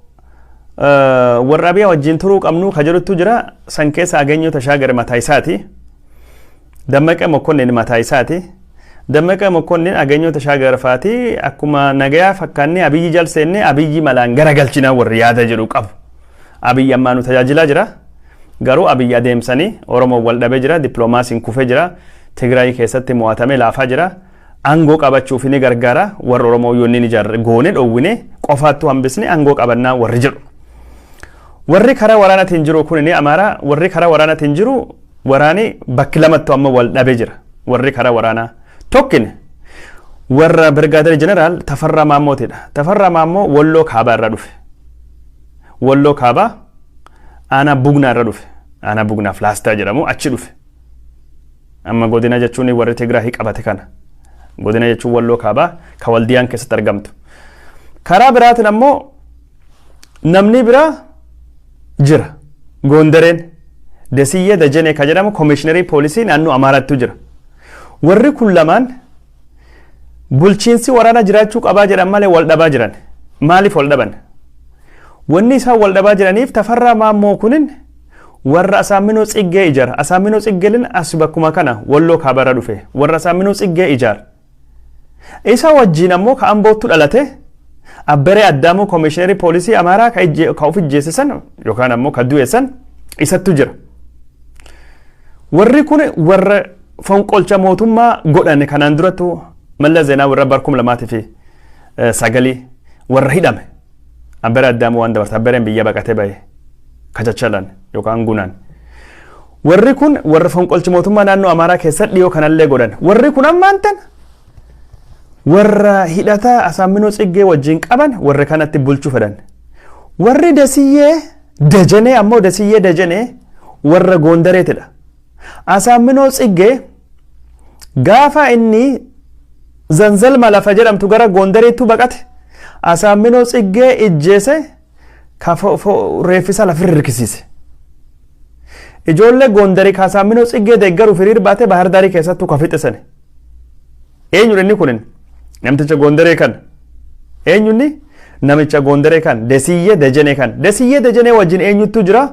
warra Abiyaa wajjin turuu qabnu ka jedhutu jira. San keessa Aganyoo Tashaagare mataa isaati. Dammaqee Mokonnin mataa isaati. Dammaqee Mokonnin Aganyoo Tashaagare faati akkuma nagayaa fakkaannee Abiyyi jal seennee Abiyyi malaan garagalchinaa warri yaada jedhu qabu. Abiyyi ammaa nu tajaajilaa jira. Garuu Abiyyi adeemsanii Oromoo wal dhabee jira. Dippiloomaasiin kufee jira. Tigraay keessatti mo'atamee laafaa jira. Aangoo qabachuuf ni gargaara. Warra Oromoo yoo inni ijaarre goone dhoowwine qofaattu hambisne aangoo qabannaa warri jedhu. Warri karaa waraanaatiin jiru kun ni Amaaraa. Warri karaa waraanaatiin jiru waraani bakki lamattu amma wal dhabee jira. Warri karaa waraanaa tokkine Warra Birgaadir Jeneraal Tafarraa Maammootidha. Tafarraa Maammoo Walloo Kaabaa irraa dhufe. Walloo Kaabaa aanaa Bugnaa irra dhufe. Aanaa Bugnaa Filaastaa jedhamu achi dhufe. Amma godina jechuun warri Tigraahii qabate kana. Godina jechuun Walloo Kaabaa ka Waldiyaan keessatti argamtu. Karaa biraatiin ammoo namni biraa jira. Goondareen Desiyyee Dajenee ka jedhamu koomishinerii poolisii naannoo Amaaraattu jira. Warri kun lamaan bulchiinsi waraana jiraachuu qabaa jedhan malee wal dhabaa jiran. Maaliif wal dhaban? Wanni isaan wal dhabaa jiraniif Tafarraa Maammoo kunin warra Asaamminoo Tsiggee ijaara. Asaamminoo Tsiggeelin as bakkuma kana Walloo Kaabarra dhufe. Warra Asaamminoo Tsiggee ijaara. Isa wajjin ammoo ka Amboottu dhalate Abberee Addaamuu koomishinerii poolisii Amaaraa ka of ijjeesse san yookaan ammoo ka du'e san isattu jira. Warri kun warra fonqolcha mootummaa godhan kanaan durattu Mallas Zeenaawii irra bara 2009 warra hidhame. Abberee Addaamuu waan dabarte, Abbereen biyya baqatee bahe kachachalan yookaan gunaan. Warri kun warra fonqolchi mootummaa naannoo Amaaraa keessatti dhiyoo kanallee godhan. Warri kun ammaan tan warra hidhata Asaamminoo Tsiggee wajjin qaban warra kanatti bulchuu fedhan. Warri Dasiyyee Dajanee ammoo Dasiyyee Dajanee warra Goondareetidha. Asaamminoo Tsiggee gaafa inni Zanzalma lafa jedhamtu gara Goondareettu baqate, Asaamminoo Tsiggee ijjeese, ka reeffisa lafirra hirkisiise. Ijoollee Goondarii ka Asaamminoo Tsiggee deeggaruuf hiriir baatee Bahar Daarii keessattuu ka fixisane. Eenyudha inni kunin? Namticha Goondaree kan. Eenyunni? Namicha Goondaree kan. Desiyyee Dajanee kan. Desiyyee Dajanee wajjin eenyuttu jira?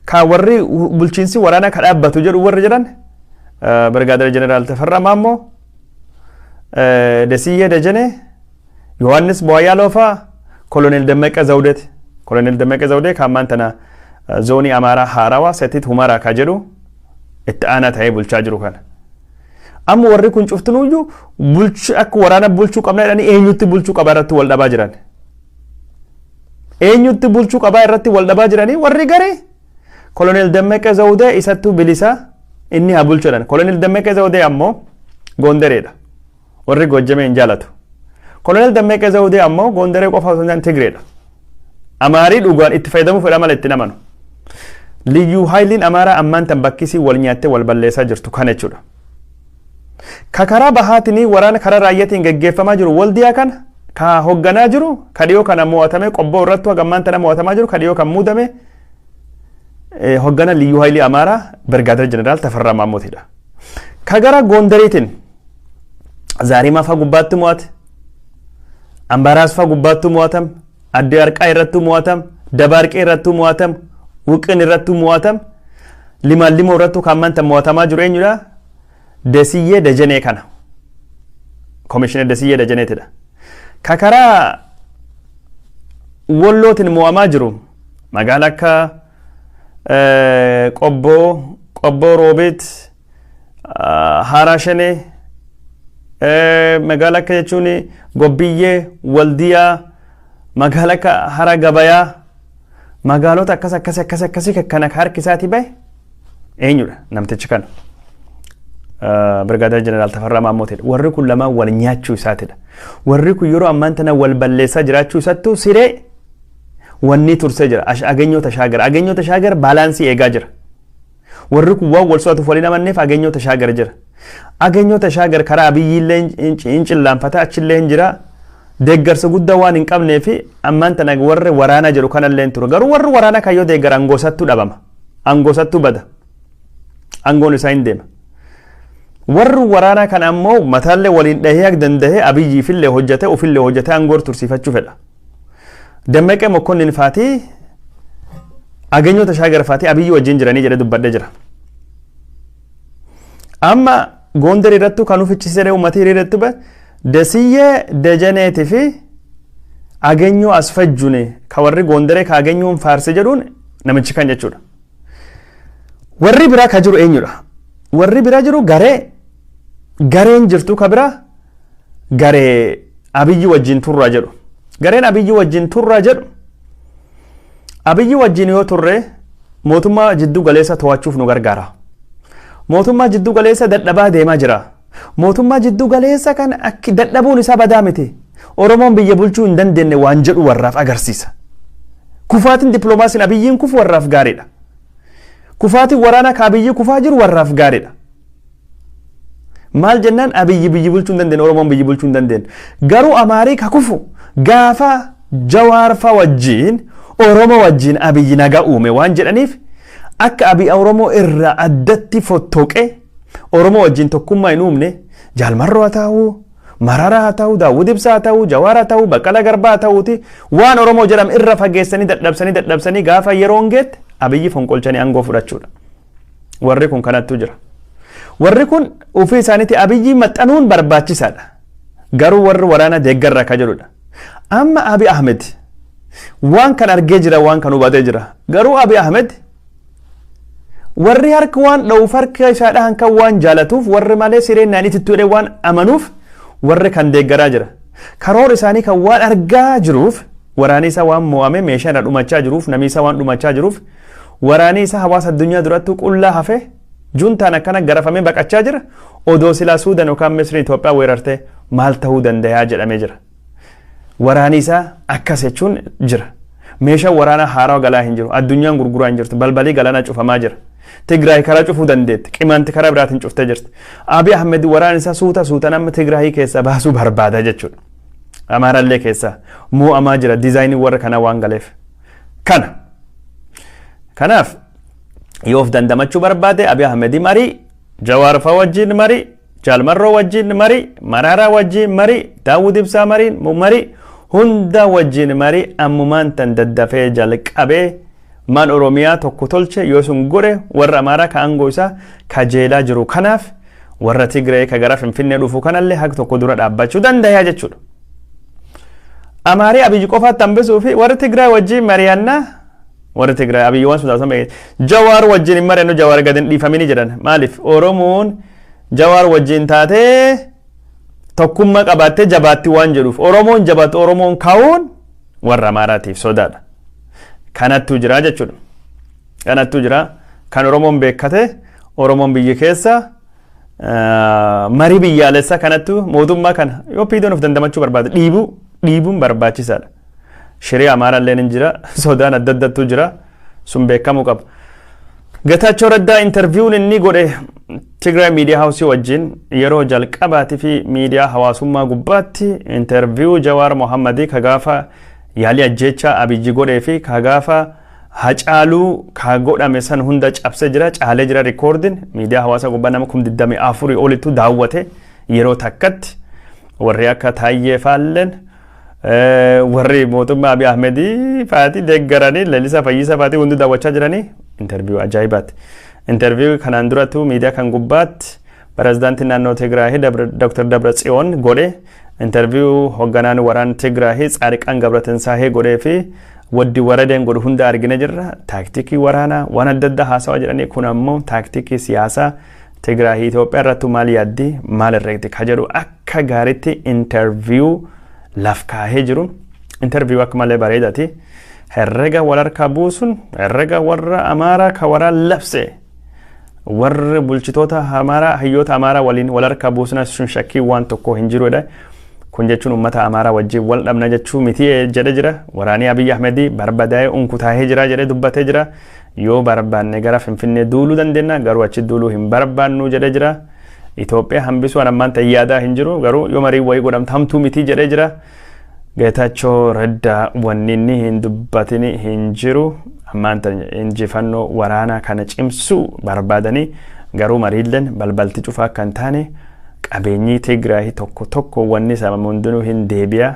Ka warri bulchiinsi waraanaa ka dhaabbatu jedhu warri jedhan Birgaadir Jeneraal Tafarraa Maammoo, Desiyyee Dajanee, Yohaannis Bu'aayaaloo fa'aa, Koloneel Dammaqee Zawudeeti. Koloneel Dammaqee Zawudee kan ammaan tana zoonii Amaaraa haarawaa Setit Humaraa ka jedhu itti aanaa ta'ee bulchaa jiru kana. Amma warri kun cuftinuyyuu bulchu akka waraana bulchuu qabna jedhanii eenyutti bulchuu qabaa irratti wal dhabaa jiran. Eenyutti bulchuu qabaa irratti wal dhabaa jiranii warri garee Koloneel Dammaqee Zawudee isattuu bilisa, inni haa bulchu jedhan. Koloneel Dammaqee Zawudee ammoo Goondareedha. Warri Goojjamee hin jaalatu. Koloneel Dammaqee Zawudee ammoo Goondaree qofa osoo hin taane Tigreedha. Amaarii dhugaan itti fayyadamuu fedha malee itti amanu. Liyyuu haayiliin Amaaraa ammaan tan bakkisii wal nyaattee wal balleessaa jirtu kana jechuudha. Ka karaa bahaatiin waraana karaa raayyaatiin geggeeffamaa jiru Waldiyaa kana ka hogganaa jiru, ka dhiyoo kana mo'atamee Qobboo irrattuu haga ammaan tana mo'atamaa jiru, ka dhiyoo kan muudame hoggana Liyyuu Haayilii Amaaraa Birgaadir Jeneraal Tafarraa Maammootidha. Ka gara Goondariitiin Zaarimaa fa'aa gubbaatti mo'ate, Ambaraas fa'aa gubbaatti mo'atam, Addee Harqaa irrattuu mo'atam, Dabaarqee irrattuu mo'atam, Wuqin irrattuu mo'atam, Limaallimoo irrattuu kan ammaan tan mo'atamaa jiru eenyudha? Desiyyee Dajanee kana. Komishinar Desiyyee Dajaneetidha. Ka karaa Wallootiin mo'amaa jiru magaala akka Qobboo, Qobboo Roobeet, Haaraa Shanee, magaala akka jechuun Gobbiyyee, Waldiyaa, magaala akka Hara Gabayaa, magaalota akkas akkas akkas akkasii kana harki isaatii bahe eenyudha namtichi kana? Birgaadeer Jeneraal Tafarraa Maammootidha. Warri kun lamaan wal nyaachuu isaatidha. Warri kun yeroo ammaan tana wal balleessaa jiraachuu isattuu siree wanni tursee jira. Aganyoo Tashaagar. Aganyoo Tashaagar baalaansii eegaa jira. Warri kun waan wal so'atuuf waliin amanneef Aganyoo Tashaagar jira. Aganyoo Tashaagar karaa Abiyyiillee hin cillaanfata, achillee hin jira. Deeggarsa guddaa waan hin qabnee fi ammaan tana warri waraanaa jedhu kanallee hin turu. Garuu warri waraanaa kan yoo deeggara angoosattuu dhabama. Angoosattuu bada. Angoon isaa hin deema. Warri waraanaa kana ammoo mataallee waliin dhahee akka danda'ee Abiyyiifillee hojjete, ofillee hojjete aangoor tursiifachuu fedha. Dammaqee Mokkonnin faatii, Aganyoo Tashaagar faatii Abiyyi wajjin jiranii jedhee dubbadhee jira. Amma Goondar irrattuu kan ufichisiisee uummatii hiriirratti bahe Desiyyee Dajaneetii fi Aganyoo Asfajjuni ka warri Goondaree ka Aganyoon faarse jedhuun namichi kan jechuudha. Warri biraa ka jiru eenyudha? Warri biraa jiru garee gareen jirtu ka biraa garee Abiyyi wajjin turraa jedhu. Gareen Abiyyi wajjin turraa jedhu, Abiyyi wajjin yoo turre mootummaa jiddu galeessa to'achuuf nu gargaara. Mootummaa jiddu galeessa dadhabaa deemaa jira. Mootummaa jidduu galeessa kan akki dadhabuun isaa badaa miti. Oromoon biyya bulchuu hin dandeenye waan jedhu warraaf agarsiisa. Kufaatiin dippiloomaasiin Abiyyiin kufu warraaf gaariidha. Kufaatiin waraanaa ka Abiyyi kufaa jiru warraaf gaariidha. Maal jennaan, Abiyyi biyyi bulchuu hin dandeenye, Oromoon biyyi bulchuu hin dandeenye. Garuu Amaarii ka kufu gaafa Jawaarfa wajjiin, Oromoo wajjiin Abiyyi nagaa uume waan jedhaniif, akka Abiy Oromoo irraa addatti fottoqee Oromoo wajjiin tokkummaa hin uumne, Jaalmarroo haa ta'uu, Mararaa haa ta'uu, Daawwid Ibsaa haa ta'uu, Jawaar haa ta'uu, Baqqalaa Garbaa haa ta'uuti, waan Oromoo jedhame irra fageessanii dadhabsanii dadhabsanii gaafa yeroon geette Abiyyi fonqolchanii aangoo fudhachuudha. Warri kun kanattu jira. Warri kun ofii isaaniitti Abiyyi maxxanuun barbaachisaadha. Garuu warri waraana deeggarra akka jedhudha. Amma Abiy Ahmed waan kan argee jira, waan kan hubatee jira. Garuu Abiy Ahmed warri harka waan dha'uuf, harka isaa dhahan kan waan jaalatuuf, warri malee sireen naan itittu jedhee waan amanuuf, warri kan deeggaraa jira. Karoora isaanii kan waan argaa jiruuf, waraanni isaa waan mo'ame, meeshaa irra dhumachaa jiruuf, namni isaa waan dhumachaa jiruuf, waraanni isaa hawaasa addunyaa durattuu qullaa hafe, juntaan akkana garafamee baqachaa jira. Odoo silaa Suudan yookaan Misrii Itoophiyaa weerartee maal ta'uu danda'a jedhamee jira. Waraanni isaa akkas jechuun jira. Meeshaan waraanaa haarawaa galaa hin jiru. Addunyaan gurguraa hin jirtu. Balbalii galaanaa cufamaa jira. Tigraay karaa cufuu dandeetti. Qimaanti karaa biraatiin cuftee jirti. Abiy Ahmed waraana isaa suuta suutaan amma Tigraayii keessaa baasuu barbaada jechuudha. Amaarallee keessaa mo'amaa jira. Diizaayinii warra kanaa waan galeef. Kana. Kanaaf yoo of dandamachuu barbaade, Abiy Ahmed marii, Jawaar fa wajjin marii, Jaalmarroo wajjin marii, Maraaraa wajjin marii, Daawud Ibsaa marii, marii hunda wajjin marii ammumaan tan daddafee jalqabee maan Oromiyaa tokko tolche yoo sun godhe, warra Amaaraa ka aangoo isaa kajeelaa jiru kanaaf, warra Tigree ka gara Finfinnee dhufu kanallee haga tokko dura dhaabbachuu danda'a jechuudha. Amaarii Abiyyi qofaatti hambisuu fi warri Tigraay wajjin mari'annaa, warri Tigraay Abiyyi waan sodaatan Jawaar wajjin hin mari'annu, Jawaar gadi hin dhiifamini jedhan. Maaliif? Oromoon Jawaar wajjin taatee tokkummaa qabaattee jabaatti waan jedhuuf, Oromoon jabaattu, Oromoon ka'uun warra Amaaraatiif sodaadha. Kanattu jira jechuudha. Kanattu jira. Kan Oromoon beekkate, Oromoon biyya keessa marii biyyaalessaa kanattu mootummaa kana yoo piidoon of dandamachuu barbaade dhiibuu dhiibuun barbaachisaadha. Shirii Amaaraallee ni jira, sodaan adda addattu jira, sun beekamuu qaba. Getaachoo Raddaa interviewun inni godhe Tigraay Miidiyaa Haawusii wajjin yeroo jalqabaatii fi miidiyaa hawaasummaa gubbaatti interview Jawaar Mohammadii ka gaafa yaalii ajjeechaa Abiyyi godhee fi ka gaafa Hacaaluu ka godhame san hunda cabsee jira, caalee jira. Rikoordiin miidiyaa hawaasaa gubbaa nama 24,000 olittu daawwate yeroo takkatti. Warri akka Taayyee Faalleen, warri mootummaa Abiy Ahmedii faatii deeggaranii, Lalisaa Fayyisaa faatii hundi daawwachaa jiranii. Interview ajaa'ibaati. Interview kanaan durattuu miidiyaa kan gubbaatti pirezidaantiin naannoo Tigraahii Dr. Dabra Tsiyoon godhe, interview hoogganaan waraan Tigraahii Tsaariqaan Gabratinsaahee godhee fi waddi waradeen godhu hunda argine jirra. Taaktikii waraanaa waan adda addaa haasawaa jedhanii, kun ammoo taaktikii siyaasaa Tigraahii Itoophiyaa irrattu maal yaaddi, maal herreegdi ka jedhu akka gaariitti interview laf kaahee jiru. Interview akka malee bareedaati. Herrega wal harkaa buusun, herrega warra Amaaraa ka waraan labse, warri bulchitoota Amaaraa, hayyoota Amaaraa waliin wal harkaa buusna sun shakkii waan tokko hin jirudha. Kun jechuun uummata Amaaraa wajjin wal dhabna jechuu miti jedhe jira. Waraanii Abiy Ahmedii barbadaa'ee unkutaahee jira jedhee dubbatee jira. Yoo barbaanne gara Finfinnee duuluu dandeenya, garuu achi duuluu hin barbaannu jedhee jira. Itoophiyaa hambisuu an ammaan ta'e yaadaa hin jiru, garuu yoo marii wayii godhamte hamtuu miti jedhee jira. Geetaachoo Raddaa wanni inni hin dubbatini hin jiru. Ammaan tan injifannoo waraanaa kana cimsuu barbaadanii, garuu mariilleen balbalti cufaa akka hin taane, qabeenyi Tigraay tokko tokko wanni saamamu hundinuu hin deebi'a.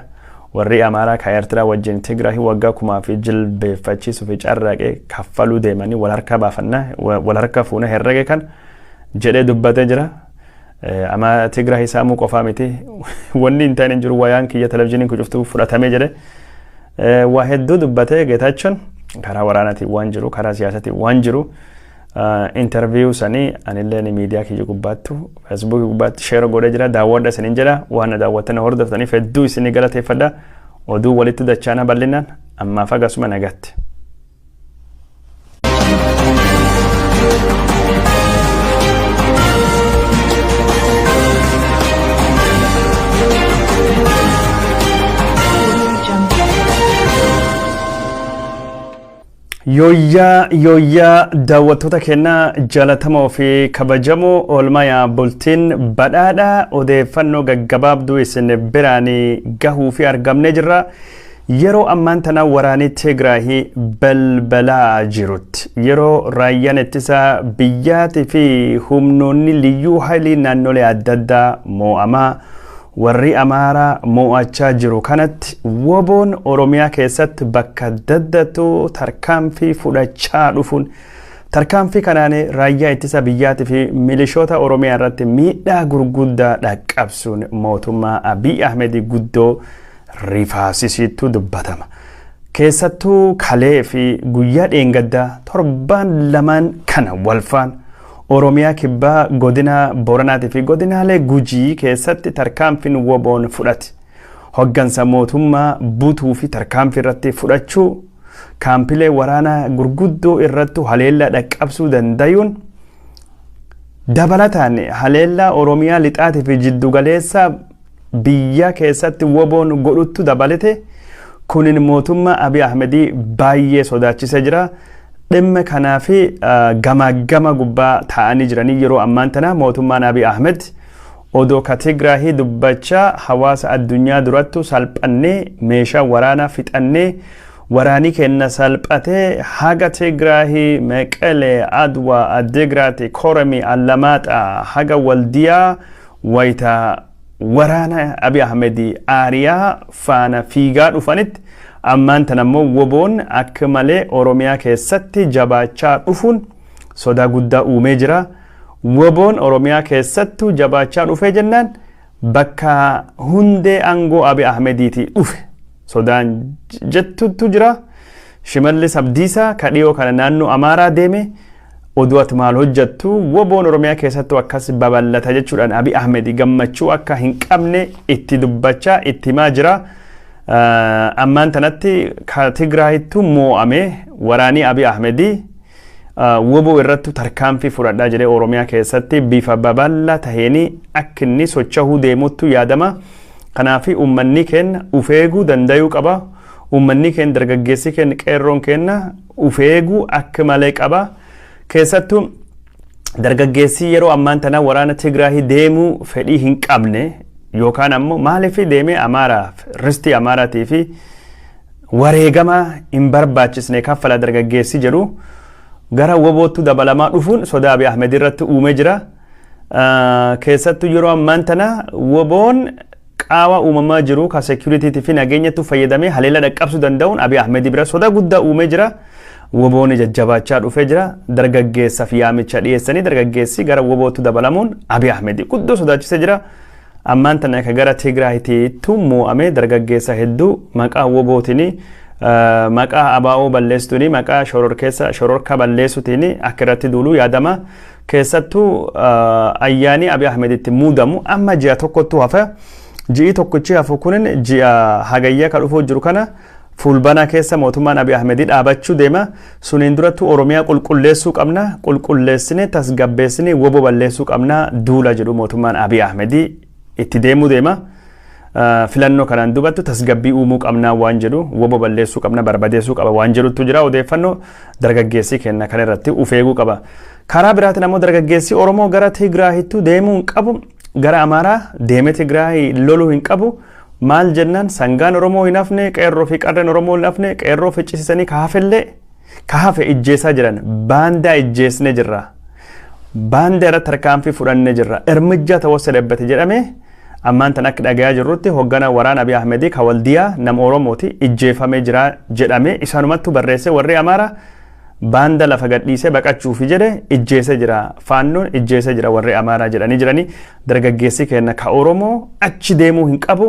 Warri Amaaraa ka Eertiraa wajjin Tigraay waggaa kumaa fi jilbeeffachiisuu fi carraaqee kaffaluu deemanii wal harkaa baafannaa, wal harka fuuna herrege kan jedhee dubbatee jira. Ama Tigraay saamuu qofaa miti, wanni hin taane hin jiru, wayaan kiyya televizyiiniin kun cuftuu fudhatamee jedhe. Waa hedduu dubbatee Geetaachoon, karaa waraanaatiin waan jiru, karaa siyaasaatiin waan jiru. Interview sanii anillee miidiyaa kiyya gubbaattu, Feesbuukii gubbaatti share godhee jira, daawwadha isiniin jedha. Waan na daawwattanii hordoftaniif hedduu isinii galateeffadha. Oduu walitti dachaana bal'inaan ammaaf agasuma nagatti. Yooyyaa yooyyaa, daawwattoota keenyaa jaalatamoo fi kabajamoo, oolmaa bultiin badhaadhaa, odeeffannoo gaggabaabduu isin biraan gahuu fi argamnee jirra. Yeroo ammaan tana waraanni Tigraahii balbalaa jirutti, yeroo raayyaan ittisa biyyaatii fi humnoonni liyyuu hailii naannolee adda addaa moo'amaa, warri Amaaraa mo'achaa jiru kanatti, woboon Oromiyaa keessatti bakka daddatu tarkaanfii fudhachaa dhufuun, tarkaanfii kanaan raayyaa ittisa biyyaatii fi milishoota Oromiyaa irratti miidhaa gurguddaa dhaqqabsuun mootummaa Abiy Ahmed guddoo rifaasisiitu dubbatama. Keessattuu kalee fi guyyaa dheengaddaa torbaan lamaan kana walfaan Oromiyaa kibbaa godina Booranaatii fi godinaalee Gujii keessatti tarkaanfiin woboon fudhate, hoggansa mootummaa butuu fi tarkaanfii irratti fudhachuu, kaampilee waraanaa gurguddoo irratti haleellaa dhaqqabsuu dandayuun, dabalataan haleellaa Oromiyaa lixaatii fi jiddugaleessa biyya keessatti woboon godhuttu dabalate, kunin mootummaa Abiy Ahmedii baay'ee sodaachisee jira. Dhimma kanaa fi gamaa gama gubbaa taa'anii jiranii yeroo ammaan tana mootummaan Abiy Ahmed odoo ka Tigraahii dubbachaa, hawaasa addunyaa durattu salphannee, meeshaa waraanaa fixannee, waraanii kenna salphatee, haga Tigraahii Meqelee, Adwa, Addigraati, Koremi, Allamaaxaa haga Waldiyaa wayita waraana Abiy Ahmed aariyaa faana fiigaa dhufanitti, ammaan tana immoo woboon akka malee Oromiyaa keessatti jabaachaa dhufuun sodaa guddaa uumee jira. Woboon Oromiyaa keessattuu jabaachaa dhufee jennaan bakka hundee aangoo Abiy Ahmediitii dhufe sodaan jettutu jira. Shimallis Abdiisaa ka dhiyoo kana naannoo Amaaraa deeme, oduu ati maal hojjettu, woboon Oromiyaa keessattuu akkas babal'ata jechuudhaan Abiy Ahmed gammachuu akka hin qabne itti dubbachaa itti himaa jira. Ammaan tanatti ka Tigraahittu moo'ame waraanii Abiy Ahmedii woboo irratti tarkaanfii fudhadhaa jedhee Oromiyaa keessatti bifa babal'aa taheen akka inni socho'uu deemuttu yaadama. Kanaaf uummanni keenya uf eeguu danda'uu qaba. Uummanni keenya, dargaggeessi keenya, qeerroon keenya uf eeguu akka malee qaba. Keessattuu dargaggeessi yeroo ammaan tana waraana Tigraahii deemuu fedhii hin qabne, yookaan ammoo maaliif deemee Amaaraaf ristii Amaaraatii fi wareegama hin barbaachisne kaffala dargaggeessi jedhu, gara woboottu dabalamaa dhufuun sodaa Abiy Ahmed irratti uumee jira. Keessattuu yeroo ammaan tana woboon qaawa uumamaa jiru ka security fi nageenyatti fayyadamee haleela dhaqqabsuu danda'uun Abiy Ahmed bira sodaa guddaa uumee jira. Woboon jajjabaachaa dhufee jira. Dargaggeessaaf yaamicha dhiyeessanii dargaggeessi gara wobootti dabalamuun Abiy Ahmed guddoo sodaachisee jira. Ammaan tana akka gara Tigraayitiittu moo'amee dargaggeessa hedduu maqaa wobootiin, maqaa abaa'oo balleessuutiin, maqaa shororkeessa shororka balleessuutiin akka irratti duuluu yaadama. Keessattuu ayyaanii Abiy Ahmed itti muudamu amma ji'a tokkottu hafa. Ji'i tokkichi hafu kunin ji'a hagayyaa ka dhufuu jiru kana fulbanaa keessa mootummaan Abiy Ahmed dhaabachuu deema. Suniin durattu Oromiyaa qulqulleessuu qabna. Qulqulleessinee tasgabbeessinee woboo balleessuu qabna duula jedhu mootummaan Abiy Ahmed itti deemuu deema. Filannoo kanaan dubattu tasgabbii uumuu qabnaa waan jedhu, woboo balleessuu qabna, barbadeessuu qaba waan jedhutu jira odeeffannoo. Dargaggeessi kenna kana irratti uf eeguu qaba. Karaa biraatiin ammoo dargaggeessi Oromoo gara Tigraahittuu deemuu hin qabu, gara Amaaraa deemee Tigraahii loluu hin qabu. Maal jennaan, sangaan Oromoo hin hafne, qeerroo fi qarreen Oromoo hin hafne, qeerroo ficcisiisanii ka hafellee ka hafe ijjeessaa jiran, baandaa ijjeesnee jirra. Baandaa irratti tarkaanfii fudhannee jirra. እርምጃ ተወሰደበት jedhame. Ammaan tan akka dhagayaa jirrutti hoggana waraana Abiy Ahmedii ka Waldiyaa nama Oromooti ijjeefamee jira jedhame. Isaanumattu barreesse, warri Amaaraa baanda lafa gadhiisee baqachuufi jedhe ijjeesee jira, faannoon ijjeesee jira warri Amaaraa jedhanii jiranii. Dargaggeessi keenya ka Oromoo achi deemuu hin qabu,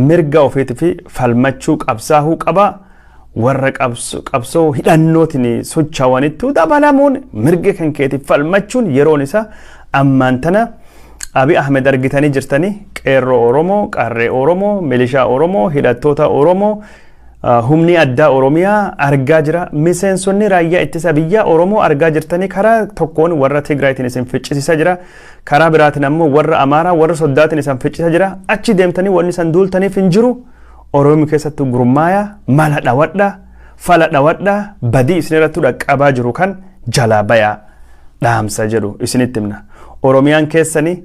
mirga ofiitii fi falmachuu qabsaahuu qaba. Warra qabsoo hidhannootiin socho'anittu dabalamuun mirga kan keetiif falmachuun yeroon isaa ammaan tana. Abiy Ahmed argitanii jirtanii, qeerroo Oromoo, qarree Oromoo, milishaa Oromoo, hidhattoota Oromoo, humni addaa Oromiyaa argaa jira. Miseensonni raayyaa ittisa biyyaa Oromoo argaa jirtanii, karaa tokkoon warra Tigraayitiin isin ficcisiisaa jira. Karaa biraatiin ammoo warra Amaaraa, warra Soddaatiin isin ficcisiisaa jira. Achi deemtanii wanni isin duultaniif hin jiru. Oromoo keessattuu gurmaaya mala dhawadha. Fala dhawadhaa, badii isin irratti dhaqqabaa jiru kan jalaa bayaa dhaamsa jedhu isinitti himna. Oromiyaan keessanii,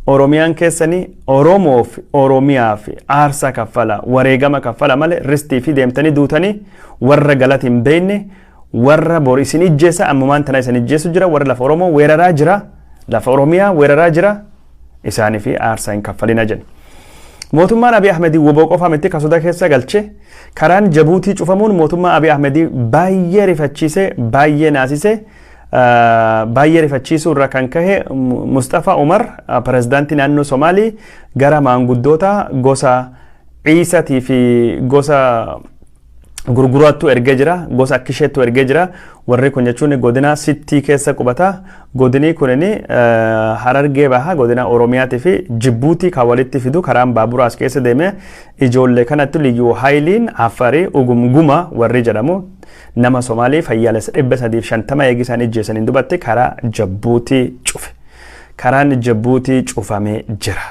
Oromiyaan keessanii, Oromoof Oromiyaaf aarsaa kaffala, wareegama kaffala malee ristii fi deemtanii duutanii warra galata hin beekne, warra bor isin ijjeessa, ammumaan tana isin ijjeessu jira, warra lafa Oromoo weeraraa jira, lafa Oromiyaa weeraraa jira, isaanii fi aarsaa hin kaffalina jedhe. Mootummaan Abiy Ahmedii woboo qofa miti kan soda keessa galche. Karaan Jabuutii cufamuun mootummaa Abiy Ahmedii baay'ee rifachiise, baay'ee naasise. Baay'ee rifachiisuu irraa kan kahe Mustafa Umar, pirezidaantii naannoo Somaalii, gara maanguddoota gosa Ciisatii fi gosa Gurguraattu ergee jira, gosa Akkisheettu ergee jira. Warri kun jechuun godina Sittii keessa qubata. Godinii kunin Harargee Baha, godina Oromiyaatii fi Jibbuutii kan walitti fidu karaan baaburaa as keessa deeme. Ijoollee kanatti Liyyuu Haayiliin Affarii Ugumguma warri jedhamu nama Somaalii fayyaalessa 350 eegi isaan ijjeessaniin dubatti karaa Jabbuutii cufe. Karaan Jabbuutii cufamee jira.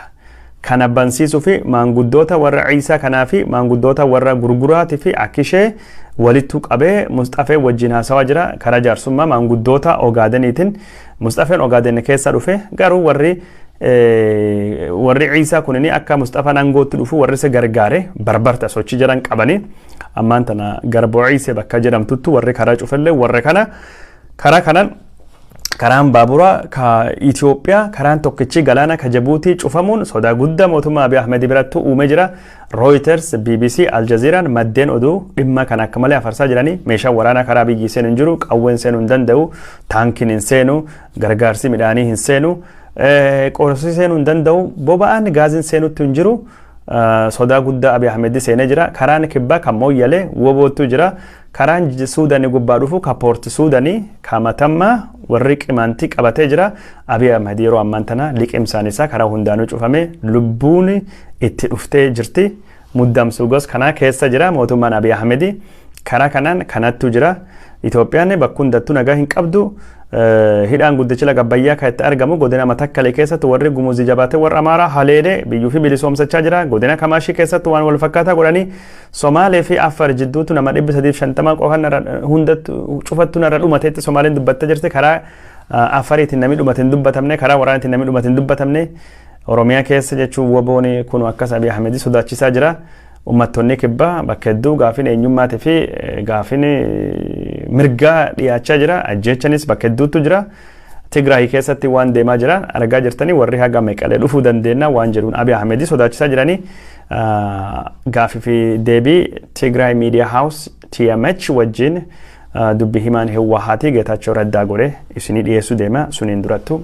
Kana bansiisuu fi maanguddoota warra Ciisaa kanaa fi maanguddoota warra Gurguraatii fi Akkishee walittu qabee Musxafee wajjin haasawaa jira karaa jaarsummaa maanguddoota Ogaadeniitiin. Musxafeen Ogaaden keessa dhufe, garuu warri Ciisaa kunini akka Musxafaan aangootti dhufu warri isa gargaare barbarta sochii jiran qabanii ammaan tana Garboo Ciisee bakka jedhamtuttu warri karaa cufellee warra kana. Karaa kanaan karaan baaburaa ka Itoophiyaa, karaan tokkichi galaana ka Jabuutii cufamuun sodaa guddaa mootummaa Abiy Ahmed biratti uumee jira. Reuters, BBC, Al Jazeeraan maddeen oduu dhimma kana akka malee afarsaa jiranii. Meeshaan waraanaa karaa biyyi seenu hin jiru, qawween seenuu hin danda'u, taankiin hin seenu, gargaarsi midhaanii hin seenu, qorsi seenuu hin danda'u, boba'aan gaaziin seenutti hin jiru. Sodaa guddaa Abiy Ahmed seenee jira. Karaan kibbaa kan Mooyyalee woboottu jira. Karaan Suudanii gubbaa dhufu ka Poorti Suudanii ka Matammaa warri Qimaantii qabatee jira. Abiy Ahmed yeroo ammaan tana liqimsaan isaa karaa hundaanuu cufamee lubbuun itti dhuftee jirti. Muddamsuu gos kanaa keessa jira mootummaan Abiy Ahmed. Karaa kanaan kanattu jira. Itoophiyaan bakka hundattuu nagaa hin qabdu. Hidhaan guddichi laga Abbayyaa kan itti argamu godina Matakkalee keessatti warri Gumuzii jabaatee warra Amaaraa haleelee biyyuu fi bilisoomsachaa jira. Godina Kamaashii keessatti waan wal fakkaataa godhanii Somaalee fi Affar jidduutu nama 350 qofan hundattu cufattu narra dhumateetti Somaaleen dubbattee jirti. Karaa Affariitiin namni dhumate hin dubbatamne, karaa waraanaatiin namni dhumate hin dubbatamne. Oromiyaa keessa jechuun woboon kun akkas Abiy Ahmed sodaachisaa jira. Uummattoonni kibbaa bakka hedduu gaafiin eenyummaatii fi gaafiin mirgaa dhiyaachaa jira. Ajjeechanis bakka hedduutu jira. Tigraay keessatti waan deemaa jira argaa jirtanii, warri haga Meqalee dhufuu dandeenya waan jedhuun Abiy Ahmed sodaachisaa jiranii. Gaafii fi deebii Tigraay Media House TMH wajjin dubbi himaan Hiwwahaatii Geetaachoo Raddaa godhe isinii dhiyeessuu deema. Suniin durattu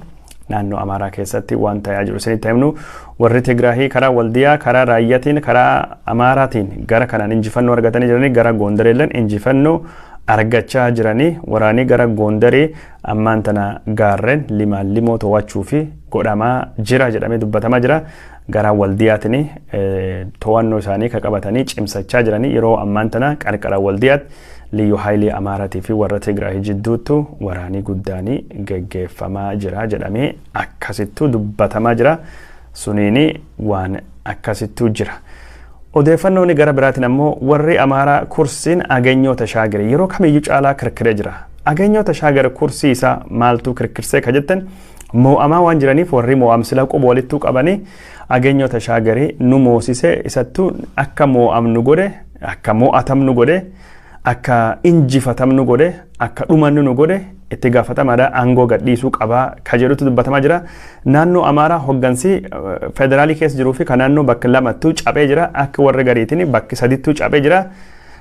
naannoo Amaaraa keessatti waan ta'aa jiru isinitti himnu. Warri Tigraahii karaa Waldiyaa, karaa Raayyaatiin, karaa Amaaraatiin gara kanaan injifannoo argatanii jiranii, gara Goondareelleen injifannoo argachaa jiranii. Waraanii gara Goondarii ammaan tana gaarreen limaan limoo to'achuu fi godhamaa jira jedhamee dubbatamaa jira. Gara Waldiyaatiin to'annoo isaanii ka qabatanii cimsachaa jiranii. Yeroo ammaan tana qarqara Waldiyaatti Liyyuu Haayilii Amaaraatii fi warra Tigraay jidduuttu waraanii guddaanii geggeeffamaa jira jedhamee akkasittuu dubbatamaa jira. Suniini waan akkasittuu jira. Odeeffannoon gara biraatiin ammoo warri Amaaraa kursiin Aganyoo Tashaagare yeroo kamiyyuu caalaa kirkiree jira. Aganyoo Tashaagare kursii isaa maaltu kirkirsee ka jettan, moo'amaa waan jiraniif warri moo'amsila quba walittuu qabanii Aganyoo Tashaagare nu moosise, isattuu akka moo'amnu godhe, akka moo'atamnu godhe, akka injifatamnu godhe, akka dhumannu nu godhe, itti gaafatamaadha, aangoo gadhiisuu qabaa ka jedhutu dubbatamaa jira. Naannoo Amaaraa hoggansi federaalii keessa jiruu fi ka naannoo bakka lamattuu cabee jira. Akka warra gariitiin bakki sadittuu cabee jira.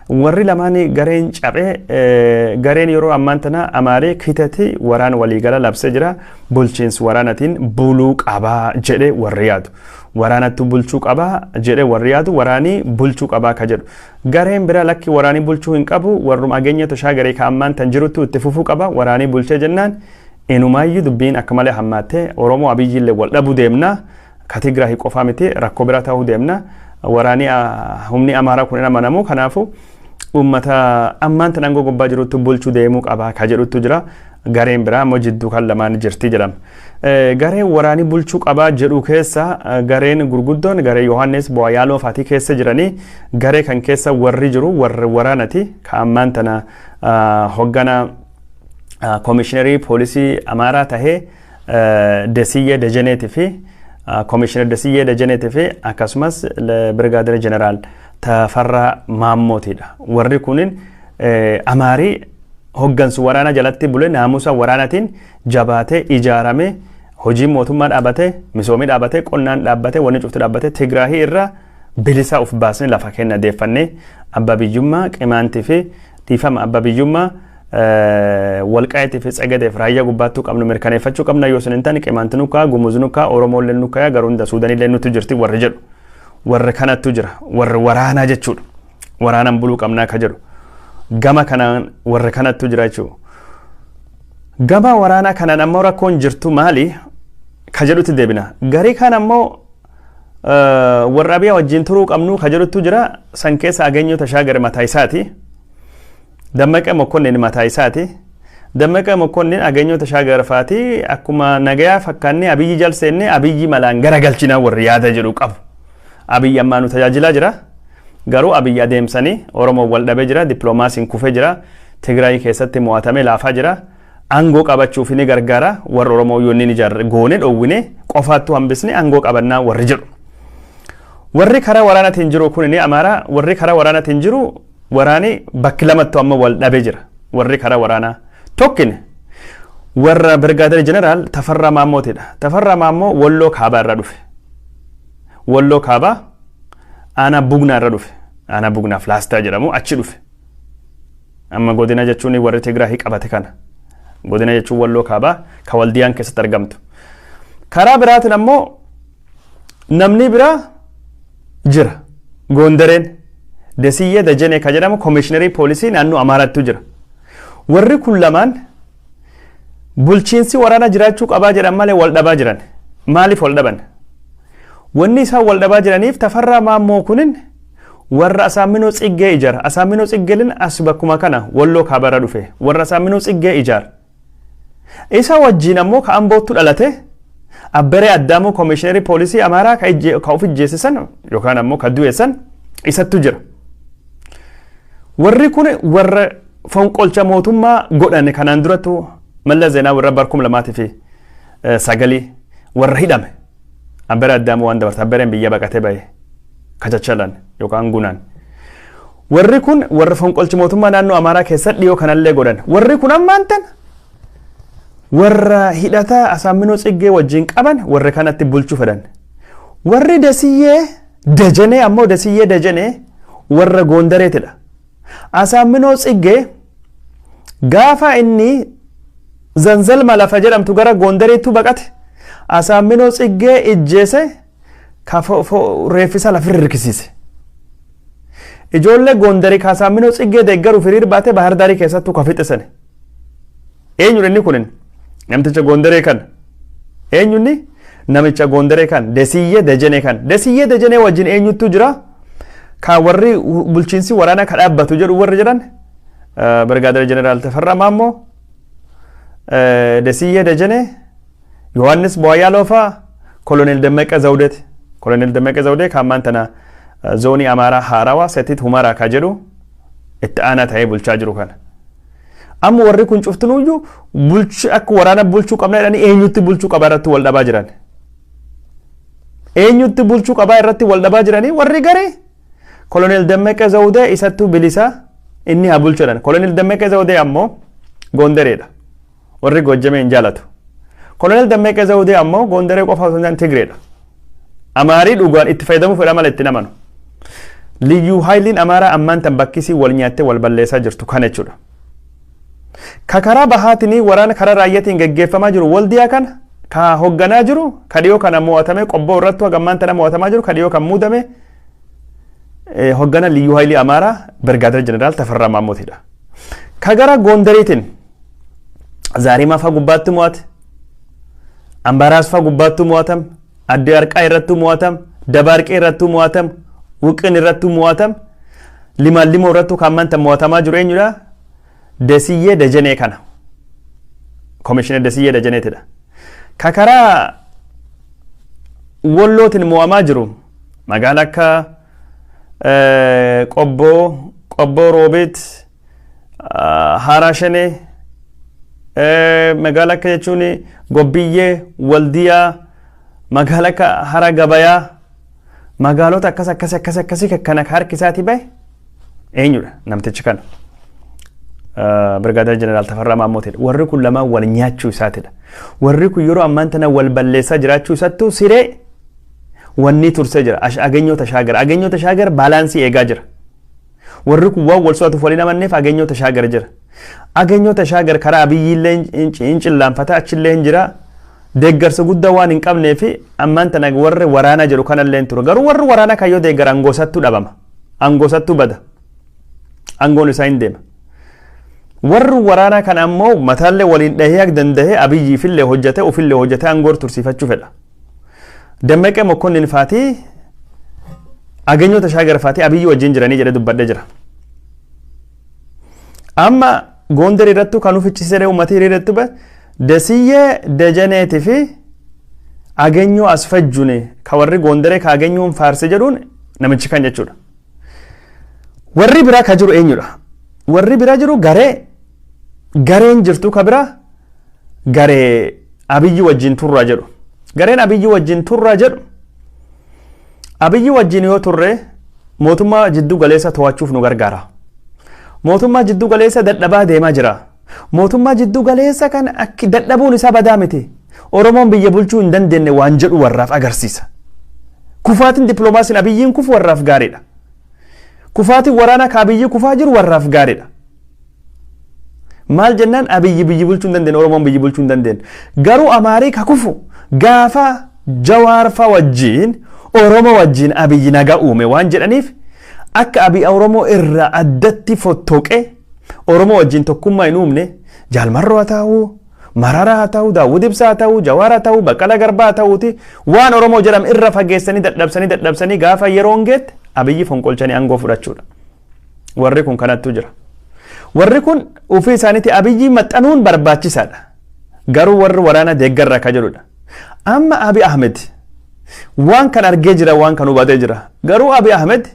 Warri lamaan gareen cabee gareen yeroo ammaan tana Amaaree kitati waraana waliigala labsee jira. Bulchiinsi waraanatiin buluu qabaa jedhee warri yaadu. Waraanattu bulchuu qabaa jedhee warri yaadu, waraanii bulchuu qabaa ka jedhu. Gareen bira lakki, waraanii bulchuu hin qabu, warruma Ageenya Tashaagarii ka ammaan tan jiruttu itti fufuu qaba. Waraanii bulchee jennaan inumaayyuu dubbiin akka malee hammaattee Oromoo Abiyyiillee wal dhabuu deemna. Ka Tigraahii qofaa miti, rakkoo bira ta'uu deemna. Waraanii humni Amaaraa kun hin amanamu. Kanaafuu Uummata ammaan tan aangoo gubbaa jirutti bulchuu deemuu qaba ka jedhutu jira. Gareen biraa ammoo jidduu kan lamaan jirti jedhama. Gareen waraanii bulchuu qabaa jedhu keessa gareen gurguddoon garee Yohaannis Bu'aayaaloo faatii keessa jiranii, garee kan keessa warri jiru warri waraanati ka ammaan tana hoggana koomishinerii poolisii Amaaraa tahee Desiyyee Dejeneetii fi koomishinar Desiyyee Dejeneetii fi akkasumas Birgaadira Jeneraal Tafarraa Maammootiidha. Warri kunin Amaarii hoggansu waraana jalatti bule, naamusa waraanaatiin jabaatee ijaarame, hojiin mootummaa dhaabatee, misoomii dhaabatee, qonnaan dhaabbatee, wanni cufti dhaabbatee, Tigraahii irraa bilisa of baasnee lafa kenna deeffannee abbaa biyyummaa Qimaantii fi, dhiifama, abbaa biyyummaa Walqaayitii fi Tsegadeef Raayyaa gubbaattuu qabnu mirkaneeffachuu qabna. Yoo sun hin taane Qimaanti nukaa, Gumuz nukaa, Oromoollee nukaa, garuu hunda Suudanillee nutu jirti warri jedhu. Warri kanattu jira, warri waraanaa jechuudha. Waraanaan buluu qabnaa ka jedhu. Gama kanaan warri kanattu jira jechuudha. Gama waraanaa kanaan ammoo rakkoon jirtu maali ka jedhutti deebina. Garii kaan ammoo warra Abiyaa wajjin turuu qabnu ka jedhutu jira. San keessa Aganyoo Tashaagare mataa isaati. Dammaqee Mokonnin mataa isaati. Dammaqee Mokonnin Aganyoo Tashaagare faati akkuma nagayaa fakkaannee Abiyyi jal seennee Abiyyi malaan garagalchinaa warri yaada jedhu qabu. Abiyyi ammaa nu tajaajilaa jira. Garuu Abiyyi adeemsanii Oromoo wal dhabee jira. Dippiloomaasiin kufee jira. Tigraay keessatti mo'atamee laafaa jira. Aangoo qabachuuf ni gargaara. Warra Oromoo yoo inni ijaarre goone dhoowwine qofaattu hambisne aangoo qabannaa warri jedhu. Warri karaa waraanaatiin jiru kun ni Amaaraa. Warri karaa waraanaatiin jiru waraani bakki lamattu amma wal dhabee jira. Warri karaa waraanaa tokkine warra Birgaadir Jeneraal Tafarraa Maammootidha. Tafarraa Maammoo Walloo Kaabaa irraa dhufe. Walloo Kaabaa aanaa Bugnaa irra dhufe. Aanaa Bugnaaf Laastaa jedhamu achi dhufe. Amma godina jechuun warri Tigraahii qabate kana. Godina jechuun Walloo Kaabaa ka Waldiyaan keessatti argamtu. Karaa biraatiin ammoo namni biraa jira. Goondareen Desiyyee Dajenee ka jedhamu koomishinerii poolisii naannoo Amaaraattu jira. Warri kun lamaan bulchiinsi waraana jiraachuu qabaa jedhan malee wal dhabaa jiran. Maaliif wal dhaban? Wanni isaan wal dhabaa jiraniif Tafarraa Maammoo kunin warra Asaamminoo Tsiggee ijaara. Asaamminoo Tsiggeelin as bakkuma kana Walloo Kaabarra dhufe. Warra Asaamminoo Tsiggee ijaara. Isa wajjin ammoo ka Amboottu dhalate Abberee Addaamuu koomishinerii poolisii Amaaraa ka of ijjeessisan yookaan ammoo ka du'e san isattu jira. Warri kun warra fonqolcha mootummaa godhan, kanaan durattu Mallas Zeenaawii irra bara 2009 warra hidhame. Abberee Addaamuu waan dabarte, Abbereen biyya baqatee bahe kachachalan yookaan gunaan. Warri kun warra fonqolchi mootummaa naannoo Amaaraa keessatti dhiyoo kanallee godhan. Warri kun ammaan tan warra hidhata Asaamminoo Tsiggee wajjin qaban, warra kanatti bulchuu fedhan. Warri Dasiyyee Dajanee ammoo, Dasiyyee Dajanee warra Goondareetidha. Asaamminoo Tsiggee gaafa inni Zanzalma lafa jedhamtu gara Goondareettu baqate, Asaamminoo Tsiggee ijjeese, ka reeffisa lafirra hirkisiise. Ijoollee Goondarii ka Asaamminoo Tsiggee deeggaruuf hiriir baatee Bahar Daarii keessattuu ka fixisane. Eenyudha inni kunin? Namticha Goondaree kan. Eenyunni? Namicha Goondaree kan. Desiyyee Dajanee kan. Desiyyee Dajanee wajjin eenyuttu jira? Ka warri bulchiinsi waraanaa ka dhaabbatu jedhu warri jedhan Birgaadir Jeneraal Tafarraa Maammoo, Desiyyee Dajanee, Yohaannis Bu'aayaaloo fa'aa, Koloneel Dammaqee Zawudeeti. Koloneel Dammaqee Zawudee kan ammaan tana zoonii Amaaraa haarawaa Setit Humaraa ka jedhu itti aanaa ta'ee bulchaa jiru kana. Amma warri kun cuftinuyyuu bulchi akka waraana bulchuu qabna jedhanii eenyutti bulchuu qabaa irratti wal dhabaa jiran. Eenyutti bulchuu qabaa irratti wal dhabaa jiranii, warri garee Koloneel Dammaqee Zawudee isattuu bilisa, inni haa bulchu jedhan. Koloneel Dammaqee Zawudee ammoo Goondareedha. Warri Goojjamee hin jaalatu. Koloneel Dammaqee Zawudee ammoo Goondaree qofa osoo hin taane Tigreedha. Amaarii dhugaan itti fayyadamuu fedha malee itti amanu. Liyyuu haayiliin Amaaraa ammaan tan bakkisii wal nyaattee wal balleessaa jirtu kana jechuudha. Ka karaa bahaatiin waraana karaa raayyaatiin geggeeffamaa jiru Waldiyaa kana ka hogganaa jiru, ka dhiyoo kana mo'atamee Qobboo irrattuu haga ammaan tana mo'atamaa jiru, ka dhiyoo kan muudame hoggana Liyyuu Haayilii Amaaraa Birgaadir Jeneraal Tafarraa Maammootidha. Ka gara Goondariitiin Zaarimaa fa'aa gubbaatti mo'ate, Ambaraas fa'aa gubbaatti mo'atam, Addee Harqaa irrattuu mo'atam, Dabaarqee irrattuu mo'atam, Wuqin irrattuu mo'atam. Limaan limoo irrattuu kan ammaan mo'atamaa jiru eenyudha? Desiyyee Dajanee kana. Komishinar Desiyyee Dajaneetidha. Ka karaa Wallootiin mo'amaa jiru magaala akka Qobboo, Qobboo Roobeet, Haaraa Shanee, magaala akka jechuun Gobbiyyee, Waldiyaa, magaala akka Hara Gabayaa, magaalota akkas akkas akkas akkasii kana harki isaatii bahe eenyudha namtichi kana? Birgaadeer Jeneraal Tafarraa Maammootidha. Warri kun lamaan wal nyaachuu isaatidha. Warri kun yeroo ammaan tana wal balleessaa jiraachuu isattuu siree wanni tursee jira. Aganyoo Tashaagar. Aganyoo Tashaagar balance eegaa jira. Warri kun waan wal so'atuuf waliin amanneef Aganyoo Tashaagar jira. Aganyoo Tashaagar karaa Abiyyiillee hin cillaanfata, achillee hin jira. Deeggarsa guddaa waan hin qabnee fi ammaan tana warri waraanaa jedhu kanallee hin ture. Garuu warri waraanaa kan yoo deeggara angoosattuu dhabama. Angoosattuu bada. Angoon isaa hin deema. Warri waraanaa kan ammoo mataallee waliin dhahee akka danda'ee Abiyyiifillee hojjete, ofillee hojjete, aangoor tursiifachuu fedha. Dammaqee Mokonnin faatii, Aganyoo Tashaagar faatii Abiyyi wajjin jiranii jedhee dubbadhee jira. Amma Goondar irrattuu kan uficcisiisee uummatii hiriirratti bahe Desiyyee Dajaneetii fi Aganyoo Asfajjuni ka warri Goondaree ka Aganyoon faarse jedhuun namichi kan jechuudha. Warri biraa ka jiru eenyudha? Warri biraa jiru garee gareen jirtu ka biraa garee Abiyyi wajjin turraa jedhu. Gareen Abiyyi wajjin turraa jedhu, Abiyyi wajjin yoo turre mootummaa jidduu galeessa to'achuuf nu gargaara. Mootummaa jidduu galeessa dadhabaa deemaa jira. Mootummaa jidduu galeessa kan akki dadhabuun isaa badaa miti. Oromoon biyya bulchuu hin dandeenye waan jedhu warraaf agarsiisa. Kufaatiin dippiloomaasiin Abiyyiin kufu warraaf gaariidha. Kufaatiin waraanaa ka Abiyyi kufaa jiru warraaf gaariidha. Maal jennaan, Abiyyi biyyi bulchuu hin dandeenye, Oromoon biyyi bulchuu hin dandeenye. Garuu Amaarii ka kufu gaafa Jawaarfa wajjin, Oromoo wajjin Abiyyi nagaa uume waan jedhaniif, akka Abiy Oromoo irraa addatti fottoqee Oromoo wajjin tokkummaa hin uumne, Jaalmarroo haa ta'uu, Mararaa haa ta'uu, Daawwid Ibsaa haa ta'uu, Jawaar haa ta'uu, Baqqalaa Garbaa haa ta'uuti, waan Oromoo jedhame irra fageessanii dadhabsanii dadhabsanii gaafa yeroon geette Abiyyi fonqolchanii aangoo fudhachuudha. Warri kun kanattu jira. Warri kun ofii isaaniitti Abiyyi maxxanuun barbaachisaadha. Garuu warri waraana deeggarra akka jedhudha. Amma Abiy Ahmed waan kan argee jira, waan kan hubatee jira. Garuu Abiy Ahmed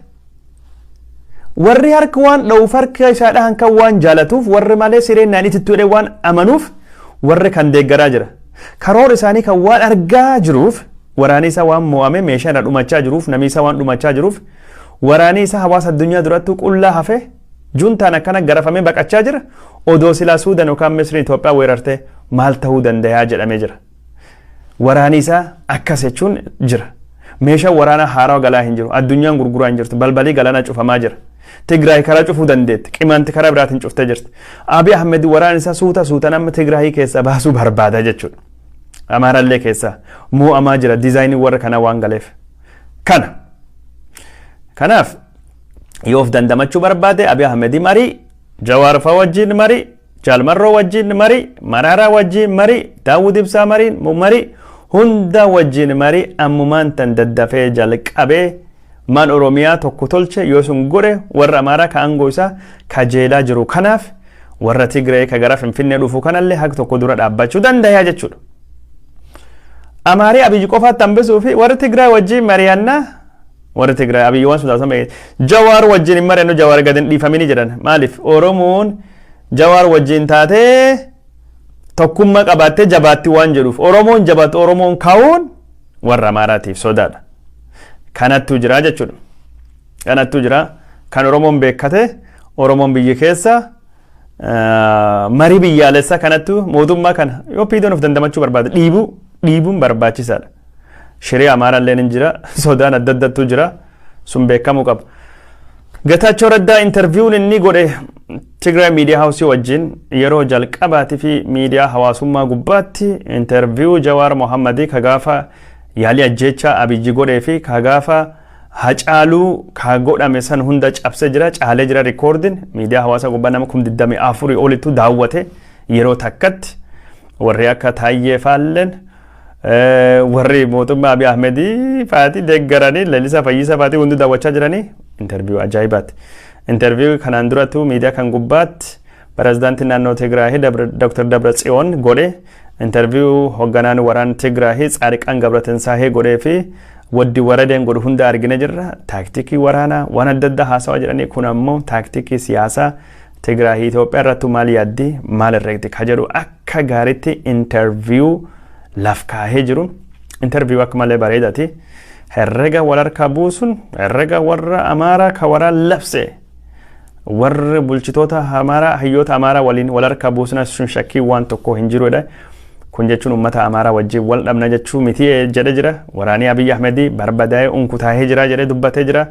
warri harka waan dha'uuf, harka isaa dhahan kan waan jaalatuuf, warri malee sireen naan itittu jedhee waan amanuuf warri kan deeggaraa jira. Karoora isaanii kan waan argaa jiruuf, waraanni isaa waan mo'ame, meeshaa irra dhumachaa jiruuf, namni isaa waan dhumachaa jiruuf, waraanni isaa hawaasa addunyaa durattuu qullaa hafe, juntaan akkana garafamee baqachaa jira. Odoo silaa Suudan yookaan Misriin Itoophiyaa weerartee maal ta'uu danda'a jedhamee jira. Waraanni isaa akkas jechuun jira. Meeshaan waraanaa haarawaa galaa hin jiru. Addunyaan gurguraa hin jirtu. Balbalii galaanaa cufamaa jira. Tigraay karaa cufuu dandeetti. Qimaanti karaa biraatiin cuftee jirti. Abiy Ahmed waraana isaa suuta suutaan amma Tigraayii keessaa baasuu barbaada jechuudha. Amaarallee keessaa mo'amaa jira. Diizaayinii warra kanaa waan galeef. Kana. Kanaaf yoo of dandamachuu barbaade, Abiy Ahmed marii, Jawaar fa wajjin marii, Jaalmarroo wajjin marii, Maraaraa wajjin marii, Daawud Ibsaa marii, marii hunda wajjin marii ammumaan tan daddafee jalqabee maan Oromiyaa tokko tolche yoo sun godhe, warra Amaaraa ka aangoo isaa kajeelaa jiru kanaaf, warra Tigree ka gara Finfinnee dhufu kanallee haga tokko dura dhaabbachuu danda'a jechuudha. Amaarii Abiyyi qofaatti hambisuu fi warri Tigraay wajjin mari'annaa, warri Tigraay Abiyyi waan sodaatan Jawaar wajjin hin mari'annu, Jawaar gadi hin dhiifamini jedhan. Maaliif? Oromoon Jawaar wajjin taatee tokkummaa qabaattee jabaatti waan jedhuuf, Oromoon jabaattu, Oromoon ka'uun warra Amaaraatiif sodaadha. Kanattu jira jechuudha. Kanattu jira. Kan Oromoon beekkate, Oromoon biyyi keessa marii biyyaalessaa kanattu mootummaa kana yoo piidoon of dandamachuu barbaade dhiibuu dhiibuun barbaachisaadha. Shiree Amaaraallee ni jira, sodaan adda addattu jira, sun beekamuu qaba. Getaachoo Raddaa interviewun inni godhe Tigraay Miidiyaa Haawusii wajjin yeroo jalqabaatii fi miidiyaa hawaasummaa gubbaatti interview Jawaar Mohammadii ka gaafa yaalii ajjeechaa Abiyyi godhee fi ka gaafa Hacaaluu ka godhame san hunda cabsee jira, caalee jira. Rikoordiin miidiyaa hawaasaa gubbaa nama 24,000 olittu daawwate yeroo takkatti. Warri akka Taayyee Faalleen, warri mootummaa Abiy Ahmedii faatii deeggaranii, Lalisaa Fayyisaa faatii hundi daawwachaa jiranii, interview ajaa'ibaati. Interview kanaan durattu miidiyaa kan gubbaatti pirezidaantiin naannoo Tigraahii Dr. Dabratsiyoon godhe, interview hoogganaan waraan Tigraahii Tsaadiqaan Gabratinsaahee godhee fi waddi waradeen godhu hunda argine jirra. Taaktikii waraanaa waan adda addaa haasawaa jedhanii, kun ammoo taaktikii siyaasaa Tigraahii Itoophiyaa irrattu maal yaaddi, maal herregdi ka jedhu akka gaariitti interview laf kaahee jiru. Interview akka malee bareedaati. Herrega wal harkaa buusun herrega warra Amaaraa ka waraan labse, warri bulchitoota Amaaraa, hayyoota Amaaraa waliin wal harkaa buusun sun shakkii waan tokko hin jirudha. Kun jechuun uummata Amaaraa wajjin wal dhabna jechuu miti jedhe jira. Waraanii Abiyyi Ahmedii barbadaa'ee unkutaahee jira jedhee dubbatee jira.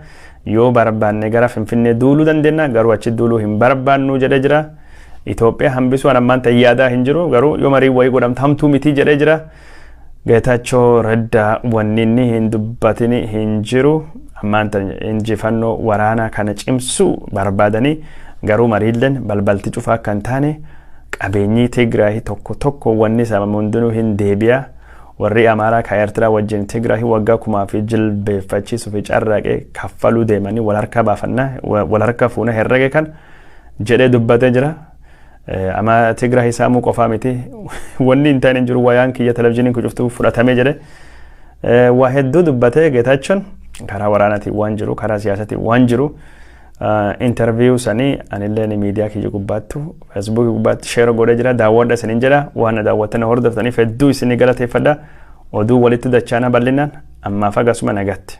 Yoo barbaanne gara Finfinnee duuluu dandeenya, garuu achi duuluu hin barbaannu jedhee jira. Itoophiyaa hambisuu an ammaan ta'e yaadaa hin jiru, garuu yoo marii wayii godhamte hamtuu miti jedhee jira. Geetaachoo Raddaa wanni inni hin dubbatin hin jiru. Ammaan tan injifannoo waraanaa kana cimsuu barbaadanii, garuu mariilleen balbalti cufaa akka hin taane, qabeenyi Tigraay tokko tokko wanni saamamu hundinuu hin deebi'a. Warri Amaaraa ka Eertiraa wajjin Tigraay waggaa kumaa fi jilbeeffachiisuu fi carraaqee kaffaluu deemanii wal harka baafannaa, wal harka fuuna herrege kan jedhee dubbatee jira. Ama Tigraay saamuu qofaa miti, wanni hin taane hin jiru, wayaan kiyya televizyiiniin kun cuftuu fudhatamee jedhe. Waa hedduu dubbatee Geetaachoon, karaa waraanaatiin waan jiru, karaa siyaasaatiin waan jiru. Interview sanii anillee miidiyaa kiyya gubbaattu, Feesbuukii gubbaatti share godhee jira, daawwadha isiniin jedha. Waan na daawwattanii hordoftaniif hedduu isinii galateeffadha. Oduu walitti dachaana bal'inaan ammaaf agasuma nagatti.